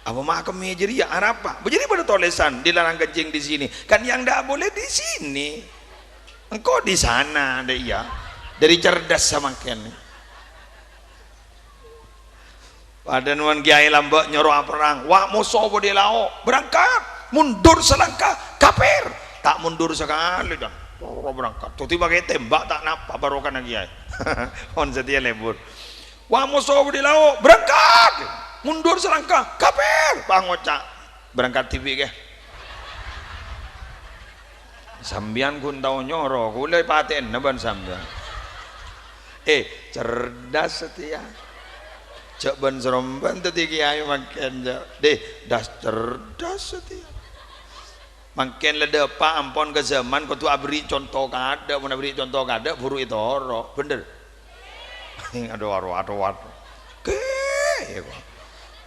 Apa ma' kemmè jârèya? Arapa? Bâ jârèya padâ tolèsan, "Dilarang kencing di sini." Kan yang ndak boleh di sini. Engko' di sana, dek, ya. Dâri cerdas samangkèn. Padâ mon kiyaè lambâ' nyoro aperrang, "Wa' moso bâdâ è lao', berangkat! Mundur selangkah, kafir!" Ta' mundur sakalè, jân. Toro' berangkat. Dhâddhi pakai tembak ta' napa barokana kiyaè. Mon satèya lebur. "Wa' moso bâdâ è lao', berangkat!" Mundur selangkah, kafir! Pas ngoca', "Berangkat dhibi', kè." Sampèyan ghun tao nyoro, kaulâ èpatè'ana bân sampèyan. Eh, cerdas satèya. Jâ' bân-srombân dhâddhi kiyaè mangkèn, jâ'. Deh, das cerdas satèya. Mangkèn la dâpa' ampon ka zaman kodhu aberri' conto kaadâ', mon aberri' conto kaadâ' buru ètoro', bhender? Adu, adu, adu, adu. Oke, ya, kok.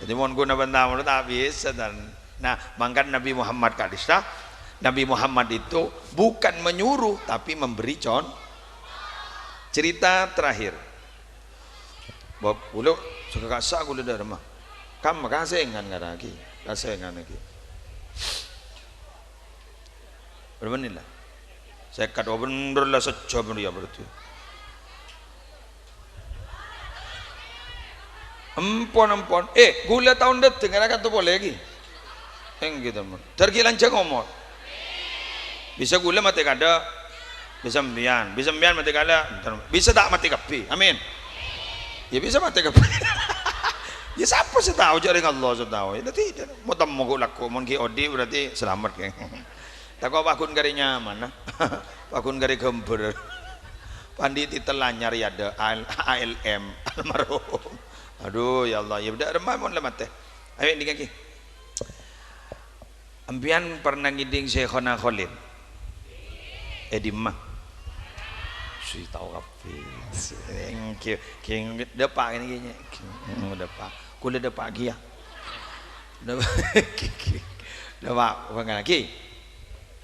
Dhâddhi mon ghuna bân tamono ta' bisa, tan. Nah, mangkana Nabi Muhammad ka'dissa, Nabi Muhammad itu bukan menyuruh, tapi memberi con-, cerita terakhir. Bab, kaulâ saka kassa' kaulâ dâ' remma. Kamma kasèngan ngaraghi, kasèngan ghi. Bârâmpa mennit la? Sèket, oh, bhender la, sajjhâm rèya berarti. Empon, empon. Eh, kaulâ taon dhâddhi ngara kanto polè ghi. Èngghi, teman. Dâr ghi lanjhâng omor. Bisa kaulâ matè kaadâ', bisa sampèyan, bisa sampèyan matè kaadâ', bisa ta' matè kabbhi. Amin. Ya bisa matè kabbhi. Ya sapa sè tao, jhâ' rèng Allah sè tao. Ya dhâddhi, mau temmo ghu' lagghu', mon ghi' odi' berarti selamat, ghi. Tako' paggun karè nyamana. Paggun karè ghâmbhâr. Pandi titel anyar ya, dâ', A L M, almarhum. Aduh, ya Allah, ya bâdâ remma mon la matè. Ayo, ènḍingngaghi. Empèyan pernah ngèḍing Syekhona Kholil? È dimma? Si tao kabbhi. Èngghi, èngghi, dâpa' kènè' ghi. Dâpa'. Kaulâ dâpa' ghi, ya. Dâpa', dâpa', bângal ghi.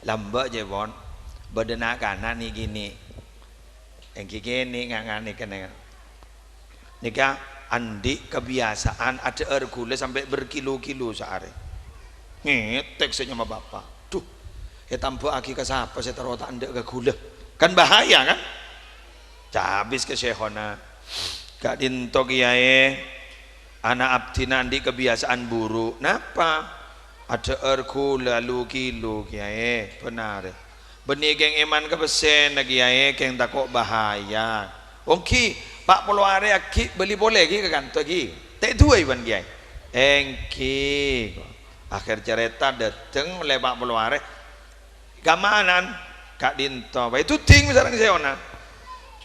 Lambâ' jâ' pon. Bâdâ na'-kana' nè'-kènè'. Èngghi kènè' nga-, nga-, nèka, nèka. Nèka anḍi' kabiyasaan adhâ'âr ghulâ sampè' berkilo-kilo saarè. Ngètèk sè nyama bapa'. Duh, ètambhâ'aghi ka sapa sè terro ta' enḍâ' ka ghulâ? Kan bahaya, kan? Cabis ka Syekhona. Ka'ḍinto, Kèyaè, ana' abdhina anḍi' kabiyasaan buru. Napa? Adhâ'âr ghulâ lu-kilo, Kèyaè, bhender. Bânnè kèng èman ka pèssèna, Kèyaè, kèng tako' bahaya. Ongghi, pa' polo arè aghi' bâli polè ghi ka kanto ghi. Tè' duwâi bân Kèyaè. Èngghi. Akhèr carèta ḍâteng ollè pa' polo arè. Kammanan, ka'ḍinto. Bâi tuḍing sareng Syekhona.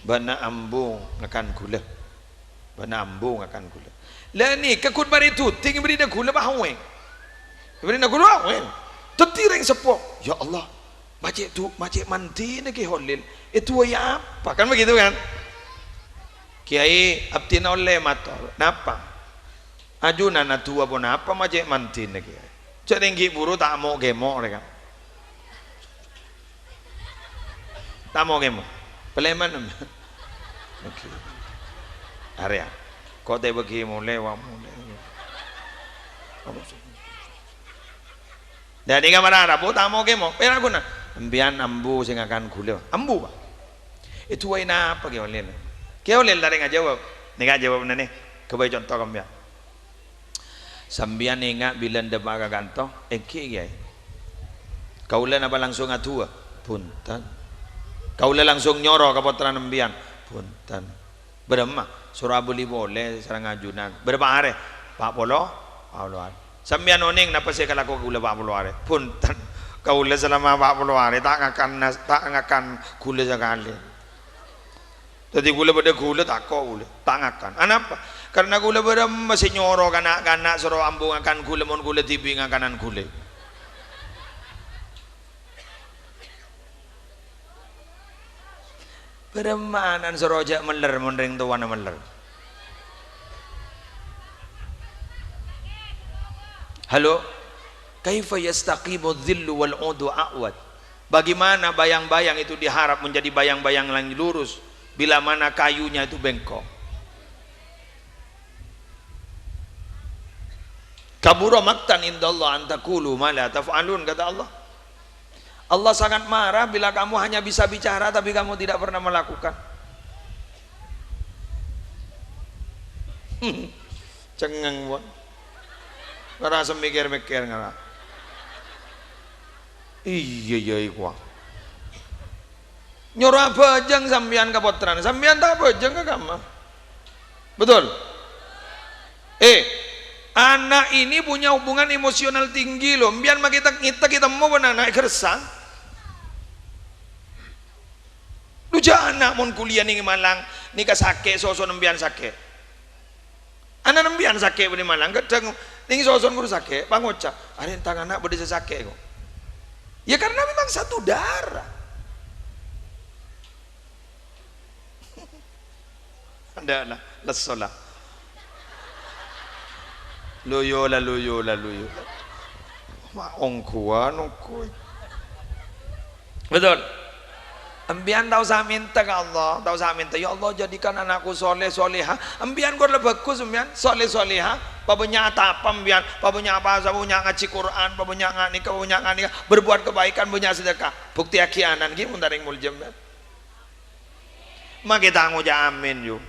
Bâ'na ambu ngakan ghulâ. Bâ'na ambu ngakan ghulâ. La nèka ghun marè tuḍing èbârri'na ghulâ, Pak Weng. Èbârri'na ghulâ, Pak Weng. Dhâddhi rèng seppo, "Ya Allah, ma' cè' du-, ma' cè' manḍina Kè Kholil. Èduwâi apa?" Kan begitu, kan? Kèyaè abdhina ollè mator. Napa? Ajunan adu'a ponapa ma' cè' manḍina, Kèyaè? Jhâ' nèngghi buru ta' mo'-kèmo' rè, kan? Ta' mo'-kèmo'. Pèlèman. Oke. Arèya. Ko' tè bâgi molè, wa molè. Dâddhi ka mara rabu ta' mo'-kèmo'. Pèra' ghuna. Empèyan ambu sè ngakan ghulâ. Ambu, Pak. Èduwâi napa Kè Kholil? Kè Kholil ta' rèng ajâwâb. Nèka ajâwâbna nè. Ghâbây conto ka empèyan. Sampèyan enga' bilân dâpa' ka kanto? Èngghi, Kèyaè. Kaulâ napa langsung adu'a? Bhunten. Kaulâ langsung nyoro ka pottrana empèyan? Bhunten. Bârâmma? Soro abâli polè sareng ajunan. Bârâmpa arè? Pa' polo. Pa' polo arè. Sampèyan onèng napa sè èkalako kaulâ pa' polo arè? Bhunten. Kaulâ salama pa' polo arè ta' ngakan nas-, ta' ngakan ghulâ sakalè. Dâddhi ghulâ bâdâ ghulâ tako' ghulâ, ta' ngakan. Anapa? Karna ghulâ bârâmma sè nyoro ka na'-kana' soro ambu ngakan ghulâ mon ghulâ dhibi' ngakanan ghulâ. Bârâmma ana'na soro jhâ' mèller mon rèng towana mèller. Halo? Kaifa yastaqimu dhillu wal 'udu a'waj? Bagaimana bayang-bayang itu diharap menjadi bayang-bayang yang lurus, bila mana kayunya itu bengkok? "Kabura maqtan indallah an taqulu ma la taf'alun," kata Allah. Allah sangat marah bila kamu hanya bisa bicara tapi kamu tidak pernah melakukan. Cengeng, pon. Ngara sè mèkkèr-mèkkèr ngara. Iyâ, iyâ, iku. Nyoro abhâjâng sampèyan ka pottrana, sampèyan ta' abhâjâng ka kamma. Betul? Eh, anak ini punya hubungan emosional tinggi, loh. Empèyan makè tek-, ngètek ètemmo bân ana' è Gersang. Dhu jhâ' ana' mon kuliah nèng Malang, nèka sakè', soson empèyan sakè'. Ana' empèyan sakè' bânnè Malang, kadhâng nèng soson ghuru sakè', pangoca', "Arè, entang ana' bâdâ sè sakè', kok." Ya, karena memang satu darah. Anda lah, lesso lah. Loyo la, loyo la, loyo. Ma' ongghuwân, ongghuwân. Betul. Empèyan ta' osa mènta ka Allah, ta' osa mènta, "Ya Allah, jadikan anakku soleh, soleha." Empèyan kor la bhâghus, empèyan soleh, soleha. Pabânnya' atapa empèyan, pabânnya' pasa, pabânnya' ngajhi Qur'an, pabânnya' nga' nèka, pabânnya' nga' nèka, berbuat kebaikan, bânnya' sedekah. Buktèyaghi ana'na ghi' mon ta' rèng molja empèyan. Makè ta' ngoca' amin, yu.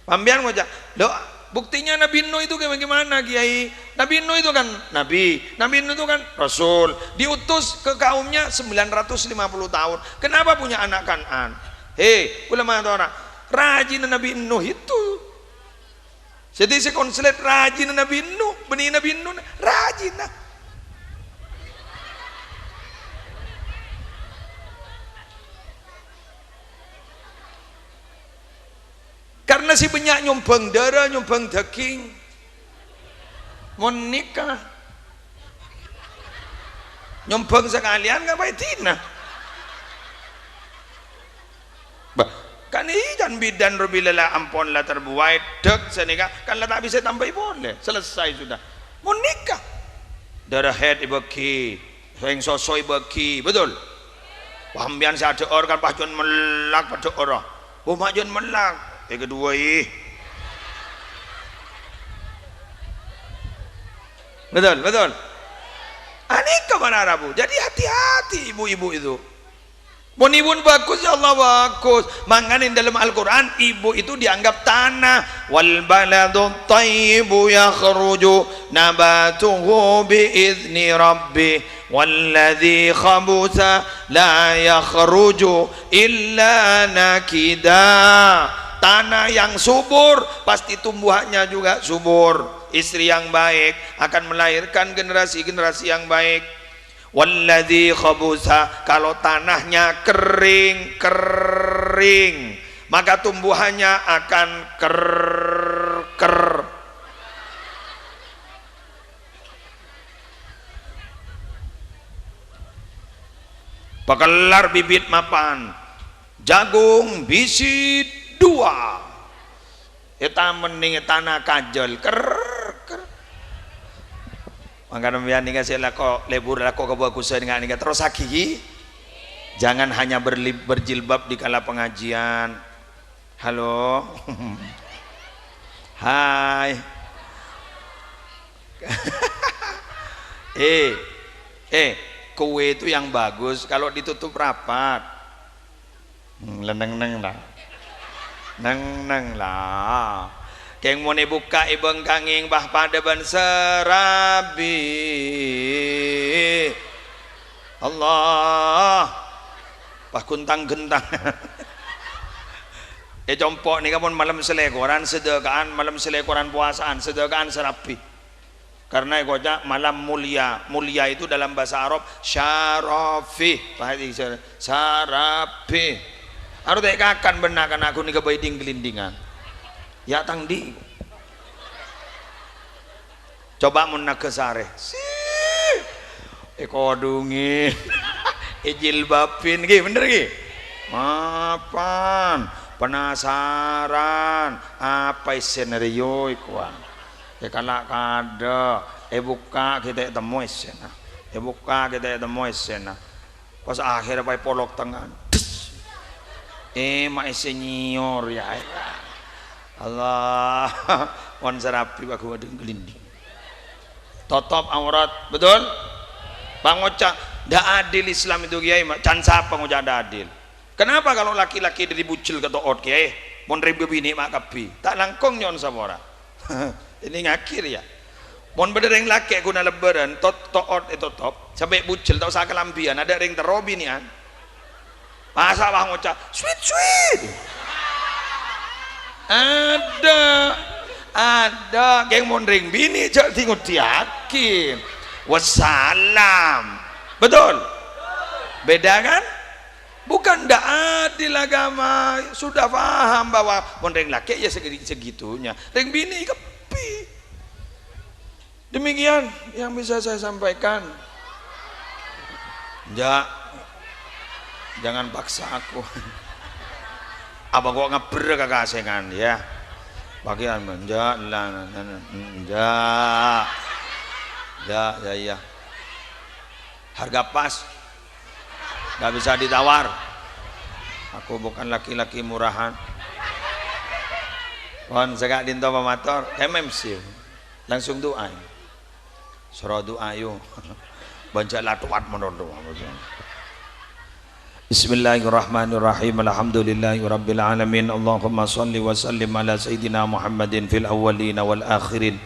Sampèyan ngoca', "Loh, buktinya Nabi Nuh itu kayak bagaimana, Kiai? Nabi Nuh itu kan nabi, Nabi Nuh itu kan rasul, diutus ke kaumnya sembilan ratus lima puluh tahun. Kenapa punya anak Kan'an?" He, ulama Torah, rajina Nabi Nuh itu. Jadi sè konslet rajina Nabi Nuh, bânnè Nabi Nuh rajina. Karena sè bânnya' nyombhâng dârâ, nyombhâng dâging. Mon nèka, nyombhâng sakalèyan ngapa èdina? Bâh, kan iyâ can bidan robila la ampon la terbuai, dek sanèka kan la ta' bisa tambai polè. Selesai sudah. Mon nèka, dârâ haid èbâgi, sèng soso èbâgi, betul? Wah, sampèyan sè adhâ'âr kan pas jân mellak padhâ'âr. Oh, ma' jân mellak. Sè kedua, ih. Betul, betul. Anèka para rabu. Jadi hati-hati ibu-ibu itu. Mon ibu bagus, ya Allah, bagus. Mangkana dalam Al-Quran, ibu itu dianggap tanah. Wal baladut thayyibu yakhruju nabatuhu bi idzni rabbih. Walladzi khabutha la yakhruju illa nakida. Tanah yang subur, pasti tumbuhannya juga subur. Istri yang baik akan melahirkan generasi-generasi yang baik. Walladzi khabutha, kalau tanahnya kering, kering, maka tumbuhannya akan ker-ker. Pakellar bibit mapan, jagung bisi dua. È tamen nèng è tana kajâl, ker, ker. Mangkana sampèyan nèka sè lako lebur, lako kabhâghusân nga' nèka terrossaghi, ghi. Jangan hanya berli-, berjilbab di kala pengajian. Halo. Hai. Eh, eh, kue itu yang bagus kalau ditutup rapat. Hmm, la neng-neng la. Neng-neng la. Kèng mon èbukka' èbângkangèng bâh padâ bân sarabi. Allah. Bâh guntang-gentang. È compo' nèka mon malem salèkoran sadâka'an, malem salèkoran powasa'an sadâka'an sarabi. Karena èkoca' malam mulia. Mulia itu dalam bahasa Arab syarafi. Paham ini? Sarafi. Aro ta' èkakan bân na'-kana' ghun nèka bâi ding-glindingan. Ya' tang dhi'. Coba mon Nagasari. Si. Èkodhungè. Èjilbabin. Ghi, bener ghi? Mapan. Penasaran. Apa essèna rèya, èkowa? Èkala' kadâ', èbukka' ghi' ta' ètemmo essèna. Èbukka' ghi' ta' ètemmo essèna. Pas akhèrra pas èpolok tengnga. Des. Eh, ma' essè nyèyor, ya. Allah. Mon sarabi bâ' ghun ding-glinding. Totop aurat, betul? Pangoca', ndak adil Islam itu, Kiai. Can sapa ngoca' ndak adil? Kenapa kalau laki-laki dari Bujel ke To'ot, Kiai? Mon rèng bâbinè' ma' kabbhi. Ta' langkong nyo'on sapora. Ini ngakhir ya. Mon bâdâ rèng lakè' ghuna lebbârân, tot-, To'ot ètotop, sampè' Bujel ta' osa kalambhiyân, adâ' rèng terro binè'an. Masa' wah ngoca', "Sweet, sweet." Adâ', adâ', kèng mon rèng binè' jhâ' di-ngodiyaghi. Wassalam. Betul? Beda kan? Bukan ndak adil agama, sudah paham bahwa mon rèng lakè' ya segi-, segitunya, rèng binè' kabbhi. Demikian yang bisa saya sampaikan. Ja, jangan paksa aku. Apa kok ngeber kakasengan ya? Bagian menja, la, la, la, la, ja. Ja, ya, ya. Harga pas. Nggak bisa ditawar. Aku bukan laki-laki murahan. Pon, sè ka'dinto pamator, M M C. Langsung du'a. Soro du'a, yu. Bân jhâ' la towat mono du'a. Bismillahirrahmanirrahim. Alhamdulillahirabbil alamin. Allahumma shalli wa sallim ala sayyidina Muhammadin fil awwalina wal akhirin.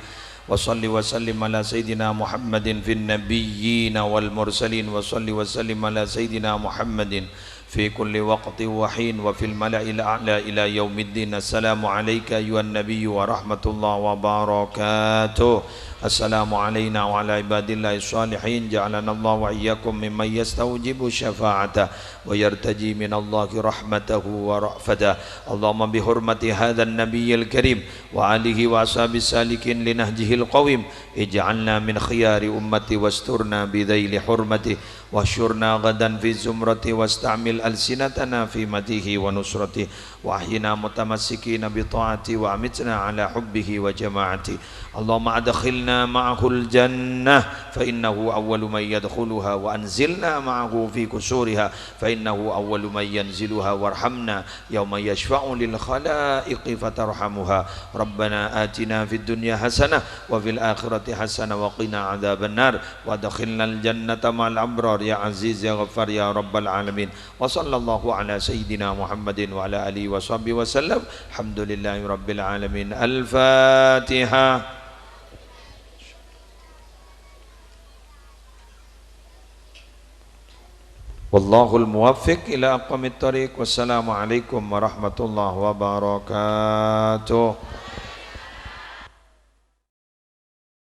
Wa shalli wa sallim ala sayyidina Muhammadin fin nabiyyina wal mursalin. Wa shalli wa sallim ala sayyidina Muhammadin في كل وقت وحين وفي الملأ الأعلى إلى يوم الدين. السلام عليك أيها النبي ورحمة الله وبركاته. السلام علينا وعلى عباد الله الصالحين. جعلنا الله وإياكم ممن يستوجب شفاعته ويرتجي من الله رحمته ورأفته. اللهم بحرمة هذا النبي الكريم وآله وأصحابه السالكين لنهجه القويم، اجعلنا من خيار أمته واسترنا بذيل حرمته، واحشرنا غدا في زمرته، واستعمل ألسنتنا في مدحه ونصرته، وأحينا متمسكين بطاعته، وأمتنا على حبه وجماعته. اللهم أدخلنا معه الجنة فإنه أول من يدخلها، وأنزلنا معه في قصورها فإنه أول من ينزلها، وارحمنا يوم يشفع للخلائق فترحمها. ربنا آتنا في الدنيا حسنة وفي الآخرة حسنة وقنا عذاب النار، وأدخلنا الجنة مع الأبرار يا عزيز يا غفار يا رب العالمين. وصلى الله على سيدنا محمد وعلى آله وصحبه وسلم. الحمد لله رب العالمين. الفاتحة. والله الموفق إلى أقوم الطريق. والسلام عليكم ورحمة الله وبركاته.